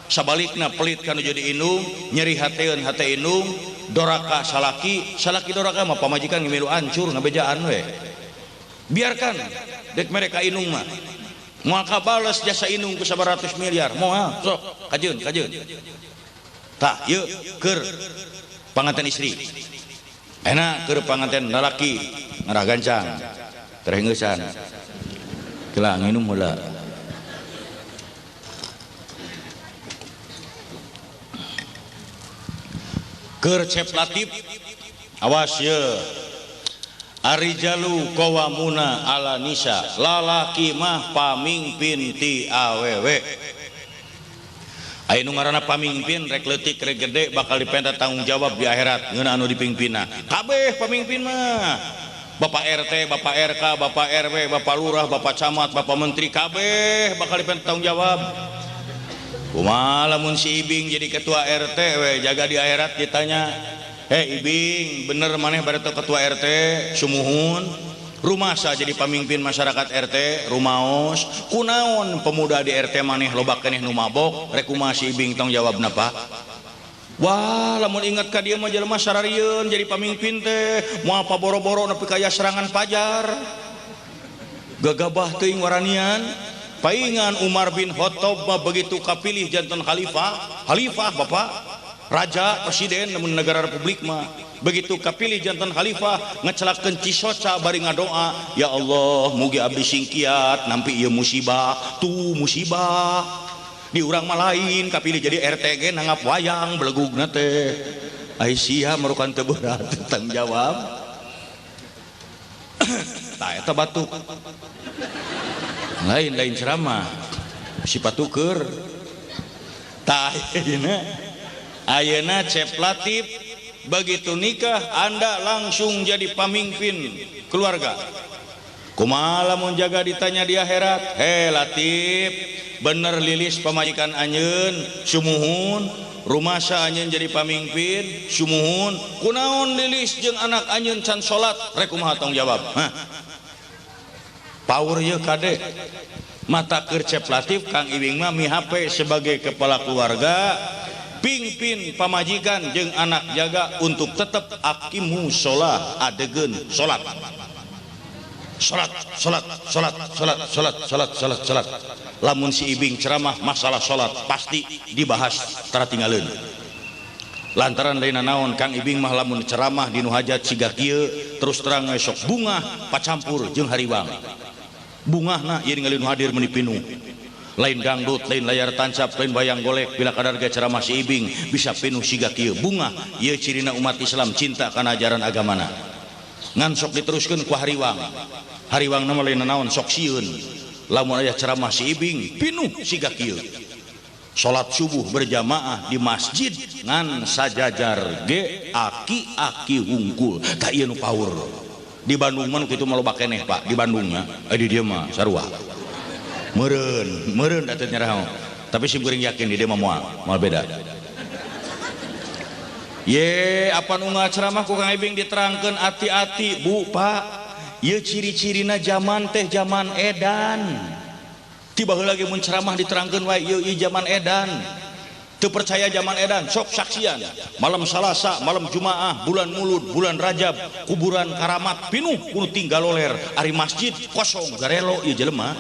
A: Sabalikna pelit kanu jadi indung, nyeri hateun hate indung, doraka salaki, salaki doraka mah pamajikan ngimilu hancur ngabejaan we. Biarkan dek mereka indung mah. Moal kabales jasa indung ku 100 miliar, moal sok kajeun kajeun. Tah ieu keur panganten istri. Enak keur panganten lalaki ngarah gancang. Terengeusan. Kela nginum heula. Keur Cep Latif awas ye. Arijalu qawamuna ala nisa, lalaki mah pamingpin ti awewe. Aya nu ngaranna pamingpin rek leutik rek gede bakal dipenta tanggung jawab di akhirat ngeunah anu dipingpinna. Kabeh pamingpin mah. Bapak RT, Bapak RK, Bapak RW, Bapak Lurah, Bapak Camat, Bapak Menteri kabeh bakal dipenta tanggung jawab. Kumaha lamun si Ibing jadi ketua RT we jaga di akhirat ditanya, "Hei Ibing, bener maneh bareto ketua RT sumuhun? Rumasa jadi pamimpin masyarakat RT rumaos, kunaon pemuda di RT maneh loba keneh nu mabok, rek kumaha si Ibing tong jawabna Pak?" Wah, lamun ingat ka dieu mah jelema sararieun jadi pamimpin teh, moal paboro-boro nepi ka aya serangan pajar. Gagabah teuing waranian. Paingan Umar bin Khattab mah begitu kapilih janten khalifah, khalifah Bapak, raja, presiden namun negara republik mah. Begitu kapilih janten khalifah ngecelakeun cisoca bari ngadoa, ya Allah mugi abdi singkiat nampi ieu musibah, tuh musibah. Di urang mah lain kapilih jadi RTG nanggap wayang belegugna teh. Ai sia merukan teu berat tanggung jawab. Tah eta batuk. Lain-lain ceramah sifat tuker. Tah ayeuna ayeuna Cep Latif begitu nikah Anda langsung jadi pamimpin keluarga. Kumaha lamun jaga ditanya di akhirat, "He Latif, bener lilis pamajikan anjeun sumuhun, rumasa anjeun jadi pamimpin sumuhun, kunaon lilis jeung anak anjeun can salat, rek kumaha tanggung jawab?" Hah. Power ye kade. Mata keur Cep Latif Kang Ibing mah mihape sebagai kepala keluarga, pingpin pamajikan jeung anak jaga untuk tetap akimu sholah adegeun salat. Salat, salat, salat, salat, salat, salat, salat, salat. Lamun si Ibing ceramah masalah salat pasti dibahas tara tinggaleun. Lantaran lain naon Kang Ibing mah lamun ceramah di nu hajat siga kieu terus terang we sok bungah pacampur jeung hariwang. Bungahna ieu ningali nu hadir meuni pinuh. Lain dangdut, lain layar tancap, lain wayang golek bila kadar ge ceramah si Ibing bisa pinuh siga kieu. Bungah ieu cirina umat Islam cinta kana ajaran agamana. Ngan sok diteruskeun ku hariwang. Hariwang mah lain naon sok sieun. Lamun aya ceramah si Ibing pinuh siga kieu. Salat subuh berjamaah di masjid ngan sajajar ge aki-aki hungkul. Tah ieu nu power. Di Bandung mah kitu mah loba keneh Pak, di Bandungnya. Di dieu mah sarua. Meureun, meureun da teu nyaraho. Tapi sim kuring yakin di dieu mah moal beda. Ye, apan unggal ceramah ku Kang Ibing diterangkeun ati-ati, Bu, Pak. Ieu ciri-cirina zaman teh zaman edan. Tiba heula ge mun ceramah diterangkeun wae ieu zaman edan. Teu percaya zaman edan, sok saksian. Malam Salasa, malam Jumaah, bulan Mulud, bulan Rajab, kuburan karamat pinuh kudu tinggal loler, ari masjid kosong garelo ieu jelema.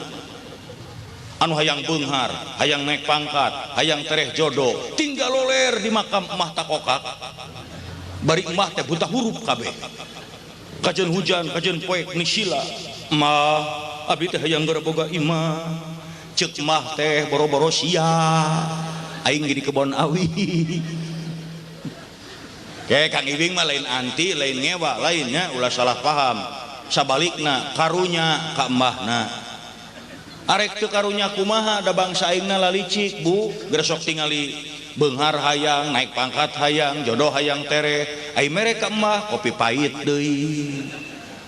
A: Anu hayang beunghar, hayang naik pangkat, hayang tereh jodoh, tinggal loler di makam emah takokak. Bari emah teh buta huruf kabeh. Kajeun hujan, kajeun poek nisila. Emah abdi teh hayang gara boga imah. Ceuk mah teh boro-boro sia. Aing di kebon awi. Ke Kang Ibing mah lain anti, lain ngewa, lainnya ulah salah paham. Sabalikna karunya ka embahna. Arek teu karunya kumaha da bangsa aingna lalicik, Bu. Geus sok tingali beunghar hayang, naik pangkat hayang, jodoh hayang tereh. Ai mere ka emah kopi pahit deui.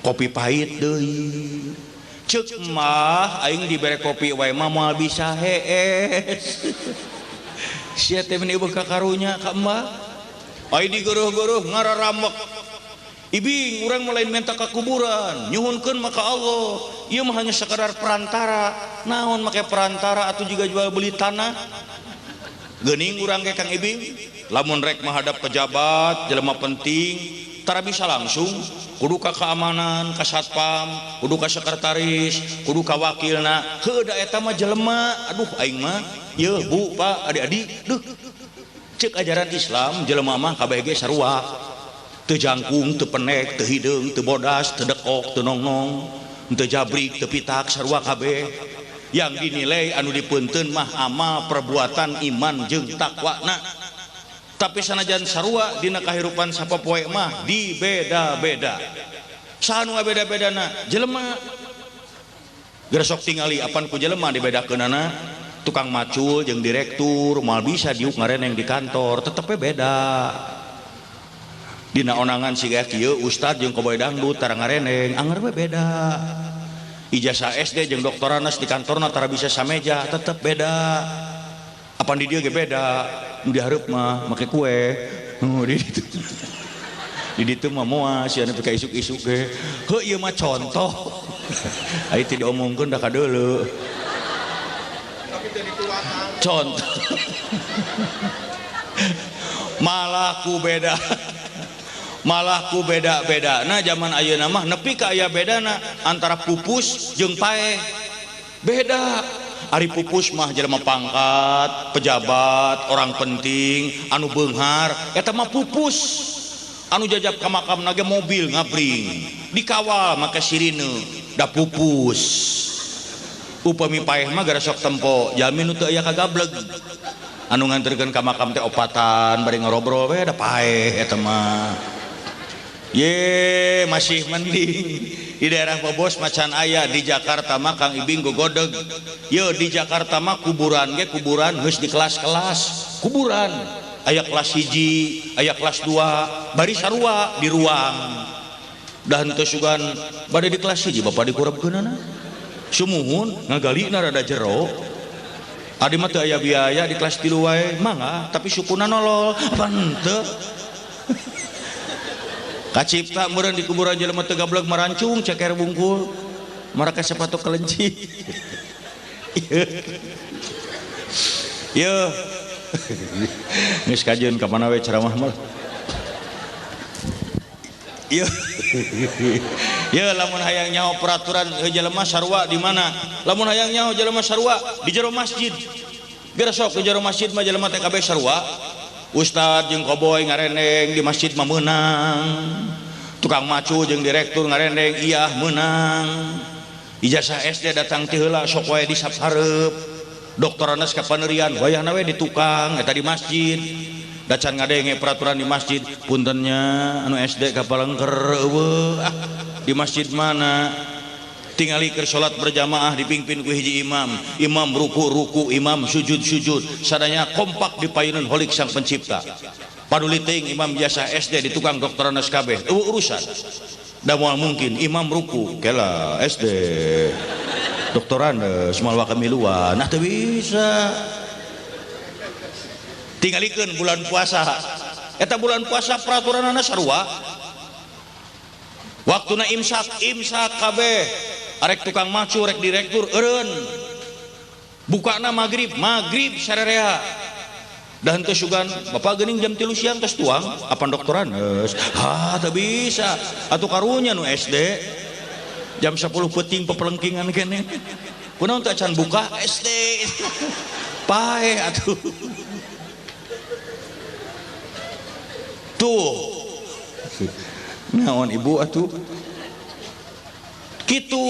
A: Kopi pahit deui. Ceuk mah aing dibere kopi wae mah moal bisa hees. Sia teh meuni eueuh ka karunya ka emah. Ai digeureuh-geureuh ngararamek. Ibing urang mah lain minta ka kuburan, nyuhunkeun mah ka Allah. Ieu mah hanya sekadar perantara. Naon make perantara atuh juga jual beli tanah. Geuning urang ge Kang Ibing lamun rek menghadap pejabat jelema penting tara bisa langsung kudu ka keamanan ka satpam kudu ka sekretaris kudu ka wakilna heuh da eta mah jelema aduh aing mah yeuh bu pak adik-adik duh cek ajaran Islam jelema mah kabeh ge sarua teu jangkung teu penek teu hideung teu bodas teu dekok teu nongnong teu jabrik teu pitak sarua kabeh. Yang dinilai anu dipunten mah amal perbuatan iman jeung takwana. Tapi sanajan sarua dina kahirupan sapopoe mah dibeda-beda. Saha nu ngabeda-bedana? Jelema. Geura sok tingali apan ku jelema dibedakeunana. Tukang macul jeung direktur moal bisa diuk ngareneng di kantor, tetep we beda. Dina onangan siga kieu ustad jeung koboy dangdut tara ngareneng, anger we beda. Ijazah SD jeung doktoranas di kantorna tara bisa sameja, tetep beda. Apan di dieu ge beda, nu dihareup mah make kue. Nu di ditu. Di ditu mah moal sia nepi ka isuk-isuk ge. Heuh ieu mah contoh. Ai teu diomongkeun da kadeuleu. Contoh. Malah ku beda. Malah ku beda-beda. Nah zaman ayeuna mah nepi ka aya bedana antara pupus jeung paeh. Beda. Ari pupus mah jelema pangkat, pejabat, orang penting, anu beunghar, eta mah pupus. Anu jajab ka makamna ge mobil ngabring, dikawal make sirine, da pupus. Upami paeh mah gara sok tempo, jalmi nu teu aya kagableg. Anu nganterkeun ka makam teh opatan bari ngarobrol we da paeh eta mah. Ye masih mending di daerah Bobos macan aya, di Jakarta mah Kang Ibing gogodeg. Ye di Jakarta mah kuburan ge kuburan geus di kelas-kelas kuburan aya kelas 1 aya kelas 2 bari sarua di ruang da henteu sugan bade di kelas 1 bapak dikurebkeunana sumuhun ngagalina rada jero. Adi mah teu aya biaya di kelas 3 wae mangga tapi sukuna nolol apa henteu. Kacipta meureun di kuburan jelema teu gableg marancung ceker bungkul marake sepatu kelenci. Yeuh. Geus kajeun ka mana we ceramah mah. Yeuh. Yeuh lamun hayang nyaho peraturan jelema sarua di mana? Lamun hayang nyaho jelema sarua di jero masjid. Geura sok di jero masjid mah jelema teh kabeh sarua. Ustad jeung koboy ngarendeng di masjid mah meunang. Tukang macu jeung direktur ngarendeng iyah meunang. Ijazah SD datang ti heula sok wae di sap hareup. Doktoranas ka paneurian wayahna we di tukang eta di masjid. Da can ngadenge peraturan di masjid, puntennya anu SD ka palengker eueuh. Ah, di masjid mana? Tingali keur salat berjamaah dipimpin ku hiji imam, imam ruku-ruku, imam sujud-sujud, sadaya kompak di payunan holik sang pencipta. Paduli teuing imam biasa SD di tukang doktoranas kabeh, eueuh urusan. Da moal mungkin imam ruku, kela SD. Doktoranas moal wakamiluan, nah teu bisa. Tingalikeun bulan puasa. Eta bulan puasa peraturanana sarua. Waktuna imsak, imsak kabeh. Arek tukang macu, rek direktur eureun. Bukana magrib, magrib sarerea. Da henteu sugan, bapak geuning jam 3 siang tos tuang, apan doktoranes. Ha, teu bisa. Atuh karunya nu SD. Jam 10 peuting pepelengkingan keneh. Kunaon teh acan buka SD. Paeh atuh. Tuh. Naon ibu atuh? Kitu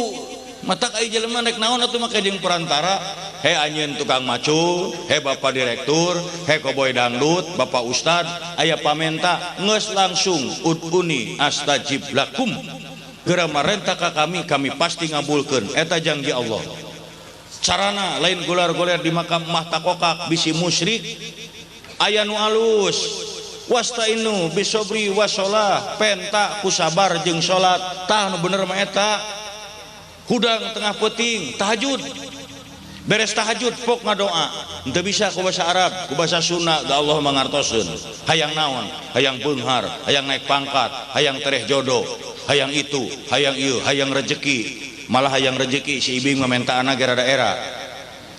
A: matak ai jelema rek naon atuh make jeung perantara, he anjeun tukang macul, he bapak direktur, he koboy dangdut, bapak ustad, aya pamenta geus langsung uduni astajib lakum. Geura marenta ka kami, kami pasti ngabulkeun. Eta janji Allah. Carana lain golar-goler di makam mah takokak bisi musyrik, aya nu alus. Wastainu bisobri wasolah, penta ku sabar jeung salat. Tah nu bener mah eta. Hudang tengah peuting tahajud, beres tahajud pok ngadoa. Henteu bisa ku bahasa Arab, ku bahasa Sunda, da Allah mangartoseun. Hayang naon? Hayang beunghar, hayang naik pangkat, hayang tereh jodoh, hayang itu, hayang ieu, hayang rejeki. Malah hayang rejeki si ibing mamentaana ge rada era.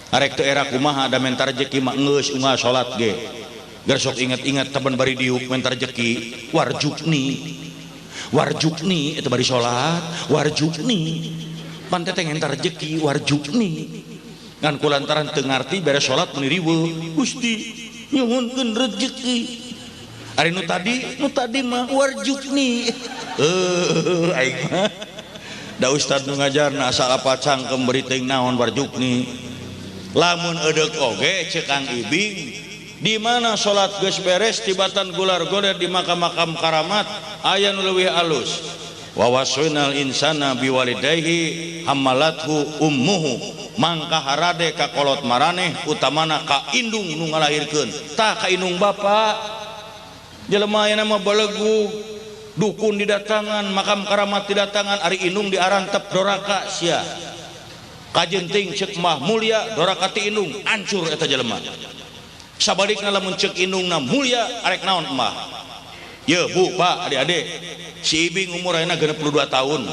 A: Arek teu era kumaha da menta rejeki mah geus unggal salat ge. Geus sok inget-inget taban bari diuk menta rejeki warjukni. Warjukni eta bari salat, warjukni. Pan teh menta rejeki warjukni. Ngan kulantaran teu ngarti beres salat meuni riweuh. Gusti nyuhunkeun rejeki. Ari nu tadi mah warjukni. Aing mah da ustad nu ngajarna asal apa cangkem beri teuing naon warjukni. Lamun edeuk oge ceuk Kang Ibing di mana salat geus beres tibatan gular goler di makam-makam karamat aya nu leuwih alus. Wa wasainal insana biwalidayhi hamalathu ummuhu mangka harade ka kolot maraneh utamana ka indung nu ngalahirkeun tah ka indung bapa. Jelema ayeuna mah belegu dukun didatangan makam karamat didatangan ari indung diarantep doraka sia. Kajenting ceuk mah mulia doraka ti indung ancur eta jelema. Sabalikna lamun ceuk indungna mulia arek naon mah. Ye bu pak adik-adik si Ibing umur ayeuna 62 tahun.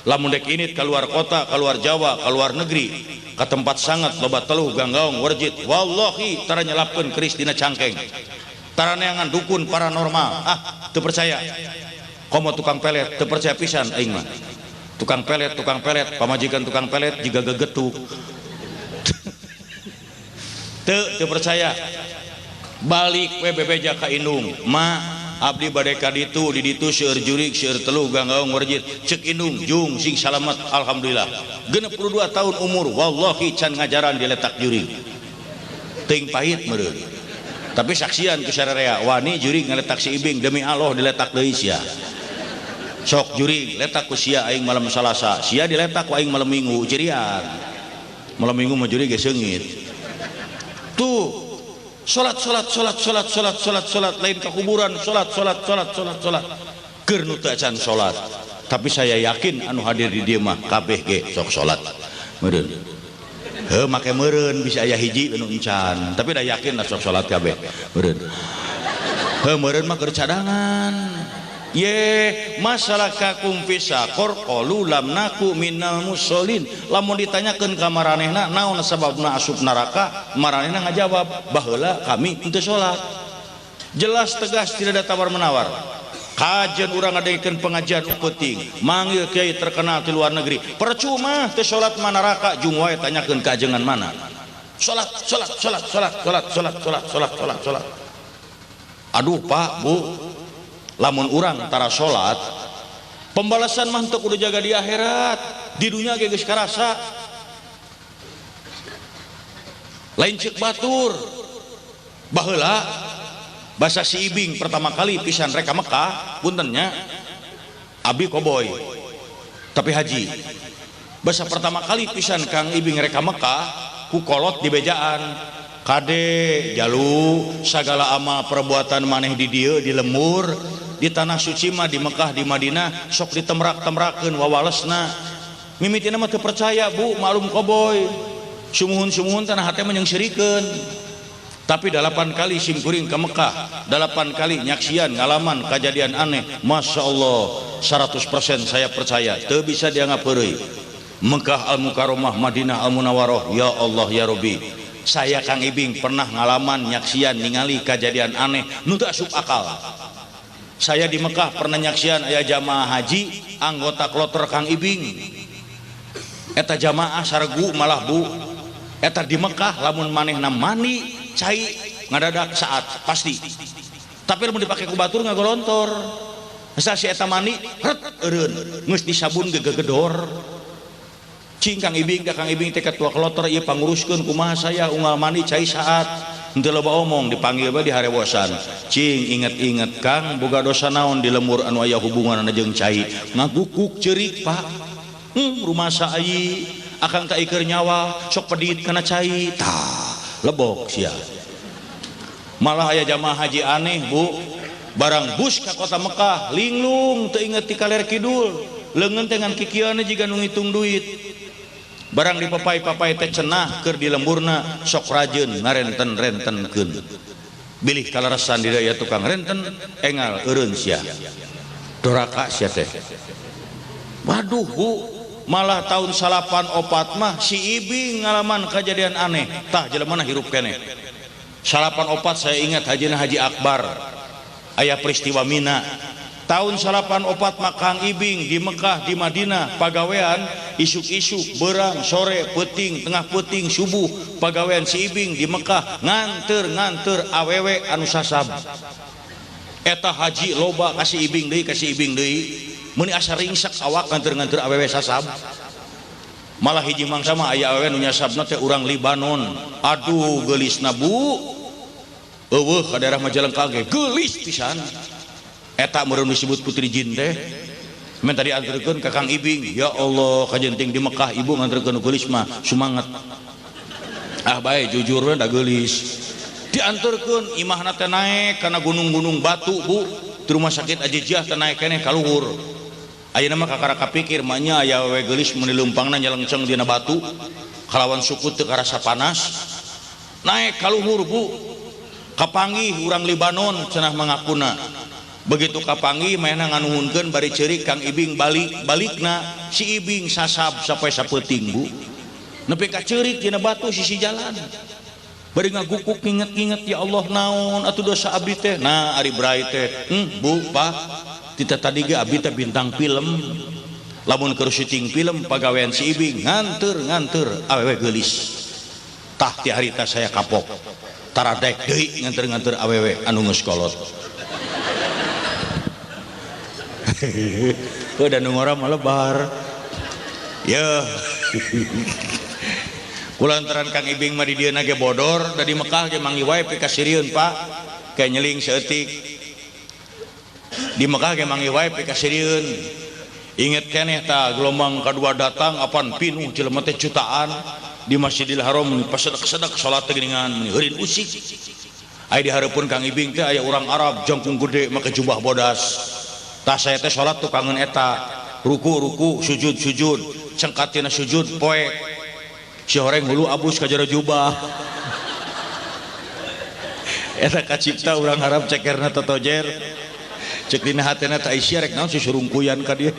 A: Lamun dek init keluar kota, keluar Jawa, keluar negeri ka tempat sangat loba teluh ganggaong warjit wallahi tara nyelapkeun keris dina cangkeng. Tara neangan dukun paranormal ah teu percaya. Komo tukang pelet teu percaya pisan aing mah. Tukang pelet, pamajikan tukang pelet jiga gegetuk. Teu percaya. Balik we bebeja ka indung, ma abdi bade ka ditu di ditu seueur jurig seueur teluh ganggaong warjit ceuk indung jung sing salamet alhamdulillah. 62 tahun umur wallahi can ngajaran diletak jurig. Teuing pahit meureun. Tapi saksian ku sararea wani jurig ngaletak si Ibing demi Allah diletak deui sia. Sok jurig letak ku sia aing malam Salasa, sia diletak ku aing malam Minggu cirian. Malam Minggu mah jurig geus seungit. Tuh salat salat salat salat salat salat salat lain ka kuburan salat salat salat salat salat. Keur nu teu acan salat. Tapi saya yakin anu hadir di dieu mah kabeh ge sok salat. Meureun. Heuh make meureun bisa aya hiji anu encan, tapi da yakin lah sok salat kabeh. Meureun. Heuh meureun mah keur cadangan. Ye masalah kakum fisakor qalu lam naku minal musholin. Lamun ditanyakeun ka maranehna naon sababna asup neraka, maranehna ngajawab baheula kami henteu salat. Jelas tegas tidak ada tawar menawar. Kajian urang ngadengekeun pengajian penting, manggil kiai terkenal di luar negeri. Percuma teu salat mah neraka jung wae tanyakeun ka ajengan mana. Salat salat salat salat salat salat salat salat salat salat. Aduh Pak, Bu, lamun urang tara salat pembalasan mah teu kudu jaga di akhirat, di dunya ge geus karasa. Lain ceuk batur. Baheula basa si Ibing pertama kali pisan rek ka Mekah, puntennya abi koboy tapi haji. Basa pertama kali pisan Kang Ibing rek ka Mekah ku kolot di bejaan. Kade jalu sagala amal perbuatan maneh di dieu di lemur di tanah suci mah di Mekah di Madinah sok ditemrak-temrakeun wawalesna. Mimitina mah teu percaya bu, malum koboy. Sumuhun-sumuhun tanah hate mah nyeungseurikeun. Tapi 8 kali simkuring ke Mekah, 8 kali nyaksian ngalaman kejadian aneh. Masya Allah 100% saya percaya, teu bisa dianggap heureuy. Mekah Al-Mukarramah, Madinah Al-Munawwarah, ya Allah ya Rabbi. Saya Kang Ibing pernah ngalaman nyaksian ningali kejadian aneh nu teu asup akal. Saya di Mekah pernah nyaksian aya jamaah haji anggota kloter Kang Ibing. Eta jamaah saregu malah bu. Eta di Mekah lamun manehna mandi cai ngadadak saat pasti. Tapi lamun dipake ku batur ngagolontor. Asa si eta mandi ret eureun geus disabun gegedor. Cing Kang Ibing da Kang Ibing teh ketua kloter ieu panguruskeun kumaha saya unggal mandi cai saat. Henteu loba omong dipanggil bae di harewosan. Cing inget-inget Kang boga dosa naon di lemur anu aya hubunganna jeung cai. Ngagukuk ceurik Pak. Rumasa ai akang tak iker nyawa sok pedit kana cai. Tah lebok sia. Malah aya jamaah haji aneh bu, barang bus ka kota Mekah linglung teu inget ti kaler kidul, leungeun teh ngan kikieuan jiga nu ngitung duit. Barang dipapai-papai teh cenah keur di lemburna sok rajeun ngarenten-rentenkeun. Bilih kaleresan di daya tukang renten engal eureun sia. Doraka sia teh. Waduh bu, Malah tahun 94 mah si Ibing ngalaman kejadian aneh. Tah jelema hirup keneh. 94 saya ingat hajina Haji Akbar. Aya peristiwa Mina. Tahun 94 mah Kang Ibing di Mekah di Madinah pagawean isuk-isuk berang sore peuting tengah peuting subuh pagawean si Ibing di Mekah nganter-nganter awewe anu sasab. Eta haji loba kasih Ibing deui kasih Ibing deui. Meuni asa ringsek awak nganter-nganter awewe sasab. Malah hiji mangsa mah aya awewe nu nyasabna teh urang Libanon. Aduh geulisna Bu. Eueuh ka daerah Majalengka ge geulis pisan. Eta meureun disebut putri jin teh. Men tadi anterkeun ka Kang Ibing. Ya Allah kajenting di Mekah ibu nganterkeun nu geulis mah sumanget. Ah bae jujur we da geulis. Dianterkeun imahna teh naek kana gunung-gunung batu Bu. Di rumah sakit Ajijiah teh naek keneh ka luhur. Ayeuna mah kakara kapikir mah nya aya we geulis mun dileumpangna nyelengceng dina batu kalawan suku teu karasa panas. Naek ka luhur Bu. Kapanggih urang Libanon cenah mangakuna. Begitu kapanggih manehna nganuhunkeun bari ceurik Kang Ibing balik balikna si Ibing sasab sampai sapeuting Bu. Nepi ka ceurik dina batu sisi jalan. Bari ngagukuk nginget-nginget ya Allah naon atuh dosa abdi teh. Nah ari brai teh Bu Pak tita tadi ge abdi teh bintang film. Lamun keur syuting film pagawean si Ibing nganter-nganter awewe geulis. Tah ti harita saya kapok. Taradek deui nganter-nganter awewe anu geus kolot. Heuh da nu ngora mah lebar. Yeuh. Kulantaran Kang Ibing mah di dieu ge bodor, da di Mekah ge manggih wae pikasirieun Pak. Kayak nyeling saeutik. Di Mekah ge manggih wae pikasirieun. Inget keneh tah gelombang kadua datang apan pinuh jelema teh jutaan di Masjidil Haram pasedek-sedek salat teh geuningan heurin usik. Aya di hareupeun Kang Ibing teh aya urang Arab jangkung gede make jubah bodas. Tah saya teh salat tukangeun eta, ruku-ruku, sujud-sujud, cengkatina sujud poek. Si horeng hulu abus ka jero jubah. Eta kacipta urang Arab cekerna totojer. Cek dina hatena teh Aisyah rek naon si surungkuyan ka dieu.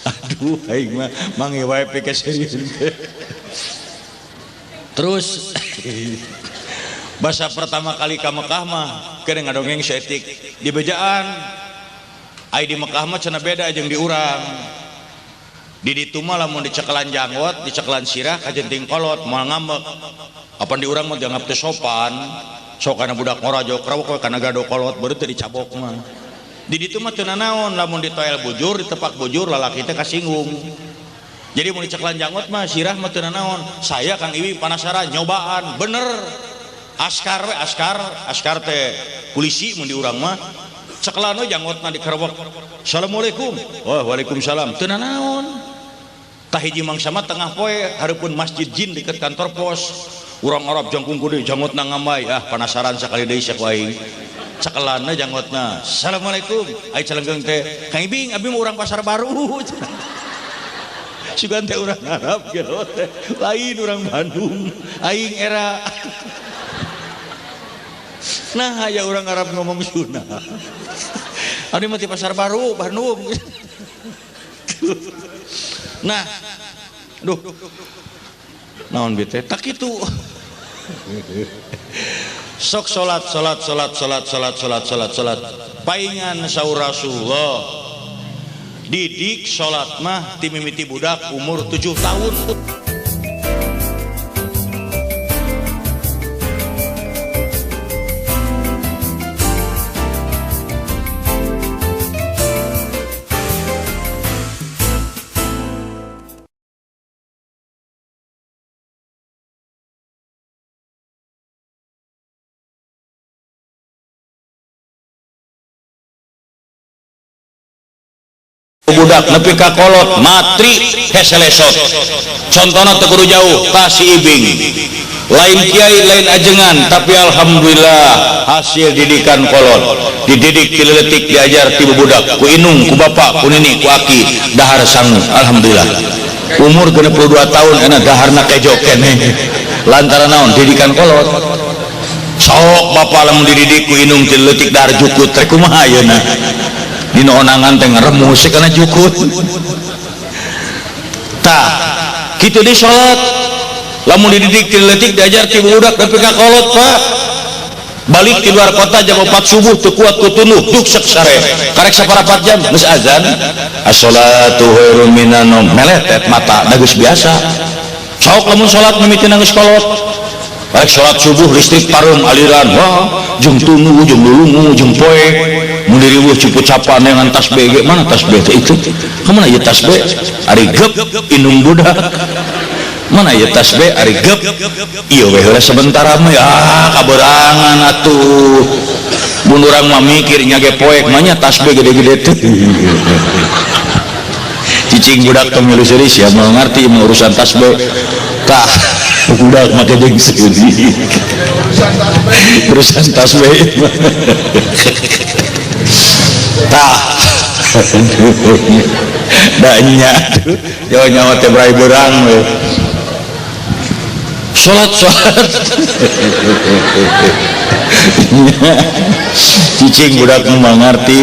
A: Aduh aing mah mangi wae pikasirieun teh. Terus bahasa pertama kali ka Mekah mah keur ngadongeng saeutik di bejaan. Ai di Mekah mah cenah beda jeung di urang. Di ditu mah lamun dicekelan janggot, dicekelan sirah kajenting kolot moal ngambek. Apan di urang mah dianggap teu sopan. Sok kana budak ngora jokrawok we kana gado kolot baru teu dicabok mah. Di ditu mah teu nanaon lamun ditoel bujur, ditepak bujur lalaki teh kasinggung. Jadi mun dicekelan janggot mah sirah mah teu nanaon. Saya Kang Ibing panasaran nyobaan bener. Askar we askar, askar teh polisi mun di urang mah. Cekelan we janggotna dikerewek. Assalamualaikum. Wah, waalaikumsalam. Teu nanaon. Tah hiji mangsa mah tengah poe hareupeun masjid jin deket kantor pos. Urang Arab jangkung gede janggotna ngambai. Ah panasaran sakali deui sia ku aing. Cekelanna janggotna. Assalamualaikum. Ai celenggeng teh Kang Ibing abi mah urang Pasar Baru. Sugan teh urang Arab gelo teh. Lain urang Bandung. Aing era. Nah aya urang Arab ngomong Sunda. Abdi mah ti Pasar Baru Bandung. Nah, duh. Naon bi teh? Tak kitu. Sok salat salat salat salat salat salat salat salat. Paingan saur Rasulullah. Didik salat mah ti mimiti budak umur 7 tahun. Budak nepi ka kolot matri heselesot. Contohna teu kudu jauh ka si Ibing. Lain kiai lain ajengan tapi alhamdulillah hasil didikan kolot. Dididik ti leutik diajar ti budak ku inung ku bapak ku nini ku aki dahar sangu alhamdulillah. Umur 62 tahun enak daharna kejo keneh. Lantaran naon didikan kolot. Sok bapak lamun dididik ku inung ti leutik dahar jukut rek kumaha ayeuna. Dina onangan teh ngaremus kana jukut. Tah, kitu di salat. Lamun dididik ti leutik diajar ti budak nepi ka kolot, Pak. Balik di luar kota jam 4 subuh teu kuat ku tunduh duk sek sare. Karek saparapat jam geus azan. As-shalatu khairum minan naum. Meletet mata da geus biasa. Sok lamun salat mimiti geus kolot. Karek salat subuh listrik pareum aliran. Wah, jeung tunduh jeung lulungu jeung poe. Mun diriweuh cupu-capan dengan tasbih ge mana tasbih teh itu? Kamana ieu tasbih? Ari gep indung budak. Mana ieu tasbih ari gep ieu we heula sementara mah ya kaberangan atuh. Mun urang mah mikir nya ge poek mah nya tasbih gede-gede teh. Cicing budak teh milu seuri sia moal ngarti mah urusan tasbih. Tah budak mah jeung seuri. Urusan tasbih. Tah. Da nya atuh nyawa teh brai beurang we. Salat salat. Cicing budak mah ngarti.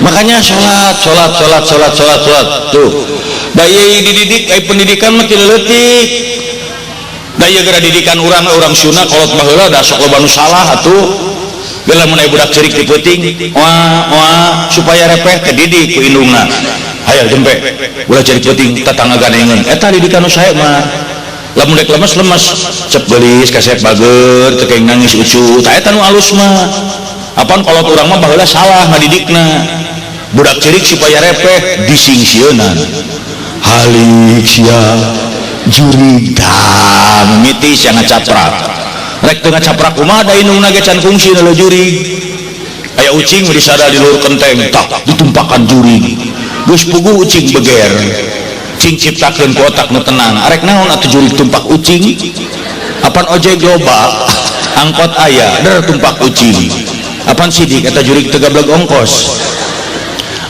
A: Makanya salat salat salat salat salat salat tuh. Da ieu dididik ai pendidikan mah ti leutik. Da ieu geura didikan urang urang Sunda kolot baheula da sok loba nu salah atuh. Bila mun aya budak ceurik ti peuting, wah wah supaya repeh teh didik ku indungna. Hayo jempe. Ulah ceurik peuting tatangga ganengeun. Eta didikan nu sae mah. Lamun rek lemes-lemes cep geulis kasep bager teu keng nangis ucu tah eta nu alus mah. Apan kolot urang mah baheula salah ngadidikna. Budak ceurik supaya repeh disingsieunan. Halik sia jurig tah mimiti sia ngacaprak. Rek teu ngacaprak kumaha da indungna ge can kungsi na jurig. Aya ucing disada di luhur kenteng tah ditumpakan jurig. Geus puguh ucing beger. Cing ciptakeun ku otak nu tenang. Arek naon atuh jurig tumpak ucing? Apan ojek loba, angkot aya, der tumpak ucing. Apan sidik eta jurig teu gableg ongkos.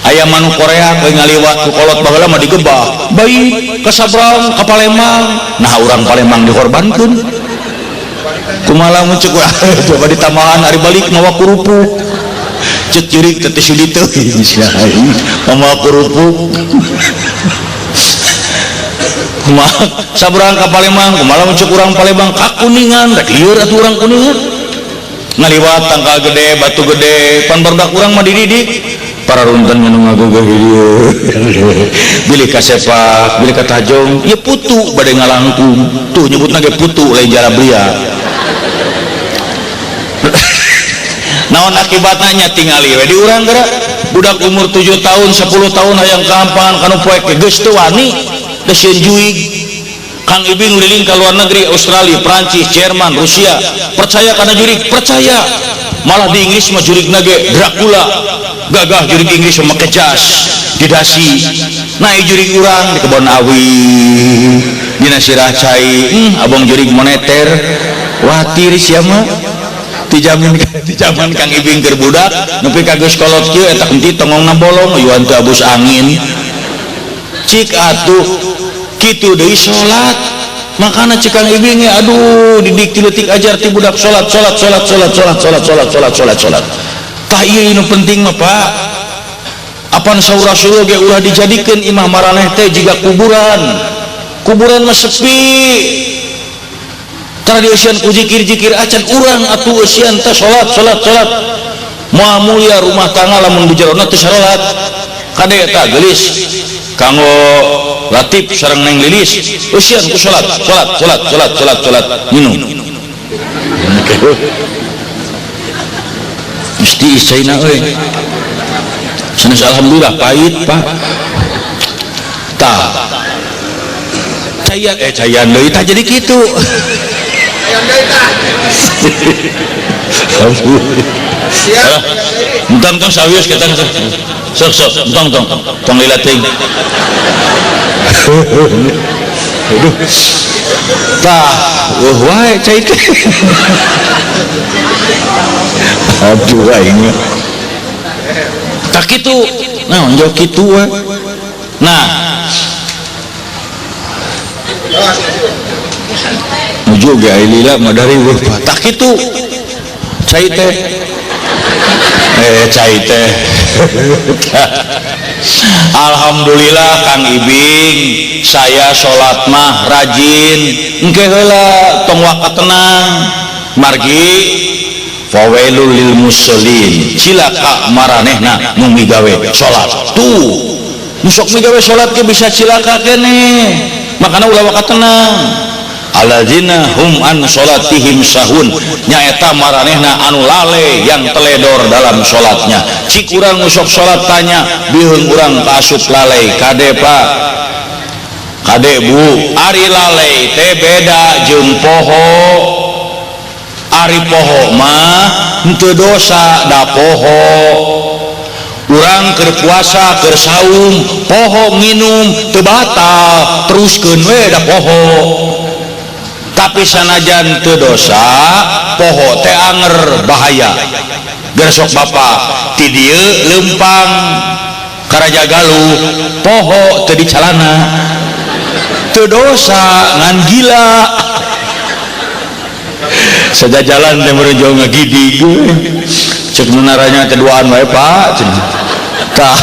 A: Aya manu Korea we ngaliwat ku kolot baheula mah digebah. Baik ka Sabrang ka Palembang. Nah urang Palembang dikorbankeun. Kumaha lamun ceuk coba ditambahan ari balik mawa kerupuk. Ceuk jurig teh teu sudi teuing sia aing mawa kerupuk. Kumaha sabrang ka Palembang, kumaha lamun ceuk urang Palembang ka Kuningan, rek lieur atuh urang Kuningan. Ngaliwat tangkal gede, batu gede, pan barudak urang mah dididik. Para runten nu ngagogeh dieu. Bilih ka sepak, bilih ka tajong, ieu putu bade ngalangkung. Tuh nyebutna ge putu lain jarablia. Naon akibatna nya tingali we di urang geura. Budak umur 7 tahun, 10 tahun hayang ka ampangan kanu poek ge geus teu wani. Desieun juig. Kang Ibing liling ka luar negeri, Australia, Prancis, Jerman, Rusia. Percaya kana jurig? Percaya. Malah di Inggris mah jurigna ge Dracula. Gagah jurig Inggris mah make jas, di dasi. Naik jurig urang di kebon awi, dina sirah cai, abong jurig moneter. Watir sia mah. Dijamin di zaman Kang Ibing keur budak, nepi ka geus kolot kieu eta henteu tongongna bolong, eueuh teu abus angin. Cik atuh kitu deui salat. Makana cik Kang Ibing aduh didik ti leutik ajar ti budak salat salat salat salat salat salat salat salat salat salat. Tah ieu nu penting mah Pak. Apan saur Rasul ge ulah dijadikeun imah maraneh teh jiga kuburan. Kuburan mah sepi. Tara dieusian ku zikir-zikir acan urang atuh eusian teh salat salat salat. Moal mulia rumah tangga lamun di jerona teu salat. Kade eta geulis kanggo Latif sareng Neng Lilis eusian ku salat salat salat salat salat salat minum. Mesti icaina euy. Sanes alhamdulillah pahit Pak. Tah. Cayan cayan deui tah jadi kitu.
B: Cayan deui tah.
A: Entong tong sawios kita sok sok entong tong tong lila teuing. Aduh. Tah, wah wae cai teh. Aduh aing. Tak kitu. Naon jauh kitu we. Nah. Nuju ge ai lila mah dari weuh tak kitu. Cai teh. Cai teh. Alhamdulillah Kang Ibing, saya salat mah rajin. Engke heula tong waka tenang. Margi fawailul lil musallin, cilaka maranehna nu migawe salat. Tuh, nu sok migawe salat ge bisa cilaka keneh. Makana ulah waka tenang. Alladzina hum an salatihim sahun, nyaeta maranehna anu lale yang teledor dalam salatnya. Cik urang nu sok salat tanya, bihun urang kaasup lalai. Kade Pak, kade Bu, ari lalai teh beda jeung poho. Ari poho mah henteu dosa da poho. Urang keur puasa keur saum poho nginum teu batal, teruskeun we da poho. Tapi sanajan teu dosa poho teh anger bahaya. Gersok bapak ti dieu leumpang ka Raja Galuh poho teu dicalana, teu dosa ngan gila. Sajajalan teh meureun jauh ngagidig cek nu naranya teh duaan wae Pak cenah. Tah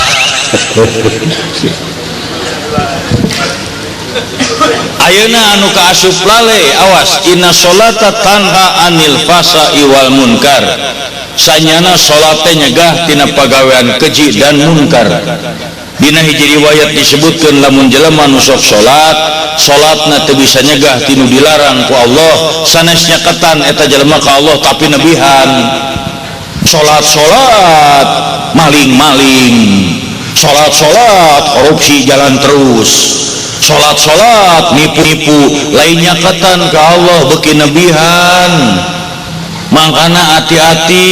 A: ayeuna anu kaasup lale awas, inna sholata tanha anil fasa wal munkar. Sanyana salat teh nyegah tina pagawean keji dan munkar. Dina hiji riwayat disebutkeun lamun jelema nu sok salat, salatna teu bisa nyegah tinu dilarang ku Allah, sanes nyaketan eta jelema ka Allah tapi nebihan. Salat-salat maling-maling, salat-salat korupsi jalan terus, salat-salat nipu-nipu, lainnya ketan ke Allah beki nebihan. Mangkana hati-hati.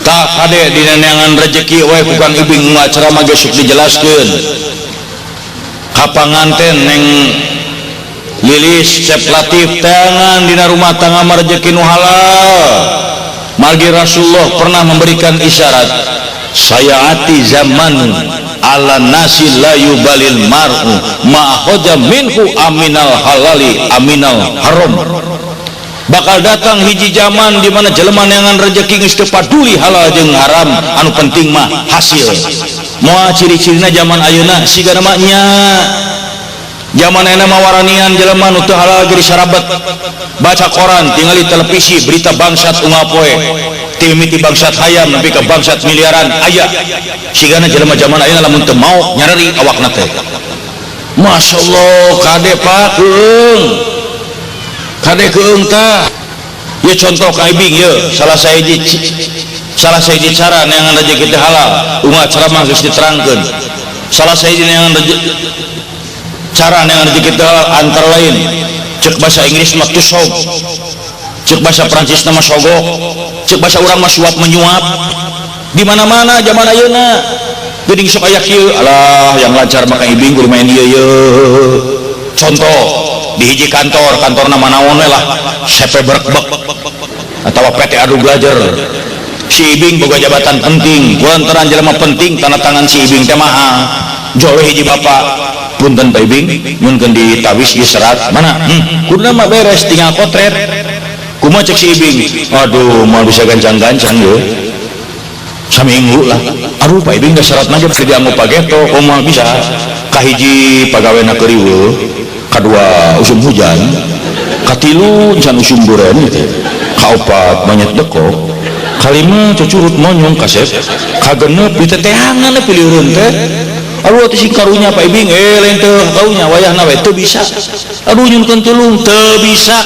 A: Tak kade dina neangan rejeki wae ku Kang Ibing ceramah ge sok dijelaskeun. Ka panganten neng Lilis Cep Latif teangan dina rumah tangga mah rejeki nu halal. Margi Rasulullah pernah memberikan isyarat, sayaati zaman ala nasi la yubalil mar'u ma'khoja minhu aminal halali aminal haram. Bakal datang hiji zaman di mana jelema neangan rejeki geus teu paduli halal jeung haram, anu penting mah hasil. Moal ciri-cirina zaman ayeuna siga mah nya. Zaman ayeuna mah waranian jelema nu teu halal ge disarabet. Baca koran, tingali televisi, berita bangsat unggal poe. Timiti bangsat hayam nepi ka bangsat miliaran aya. Sigana jelema zaman ayeuna lamun teu maok nyareri awakna teh. Masyaallah kade Pak keung. Kade keung tah. Ieu contoh ka Ibing ieu, salah sahiji cara neangan rejeki teh halal. Unggal ceramah geus diterangkeun. Salah sahiji neangan rejeki cara neangan rejeki teh halal antara lain cek bahasa Inggris mah to sog, cek bahasa Prancis nama sogok, cek bahasa urang mah suap menyuap. Di mana-mana zaman ayeuna geuning sok aya kieu, alah yang lancar mah Kang Ibing kudu main ieu ye. Contoh di hiji kantor, kantorna manaon we lah, CP Berekbek atawa PT Adu Belajar. Si Ibing boga jabatan penting, kulantaran jelema penting tanda tangan si Ibing teh mahal. Jol hiji bapak, punten Pak Ibing, nyunkeun ditawis ieu serat mana? Kuduna mah beres tinggal kotret. Kumaha cek si Ibing? Aduh, moal bisa gancang-gancang ye. Saminggu lah. Aduh Pak Ibing geus seratna ge bade dianggo pageto, kumaha bisa? Kahiji pagawena keur riweuh, kadua usum hujan, katilu can usum duren gitu, kaopat banyak dekok, kalima cucurut monyong kasep, kagenep diteteangan pilireun teh. Aduh atuh sing karunya Pak Ibing, lain teu karunya wayahna we teu bisa. Aduh nyunkeun tulung teu bisa.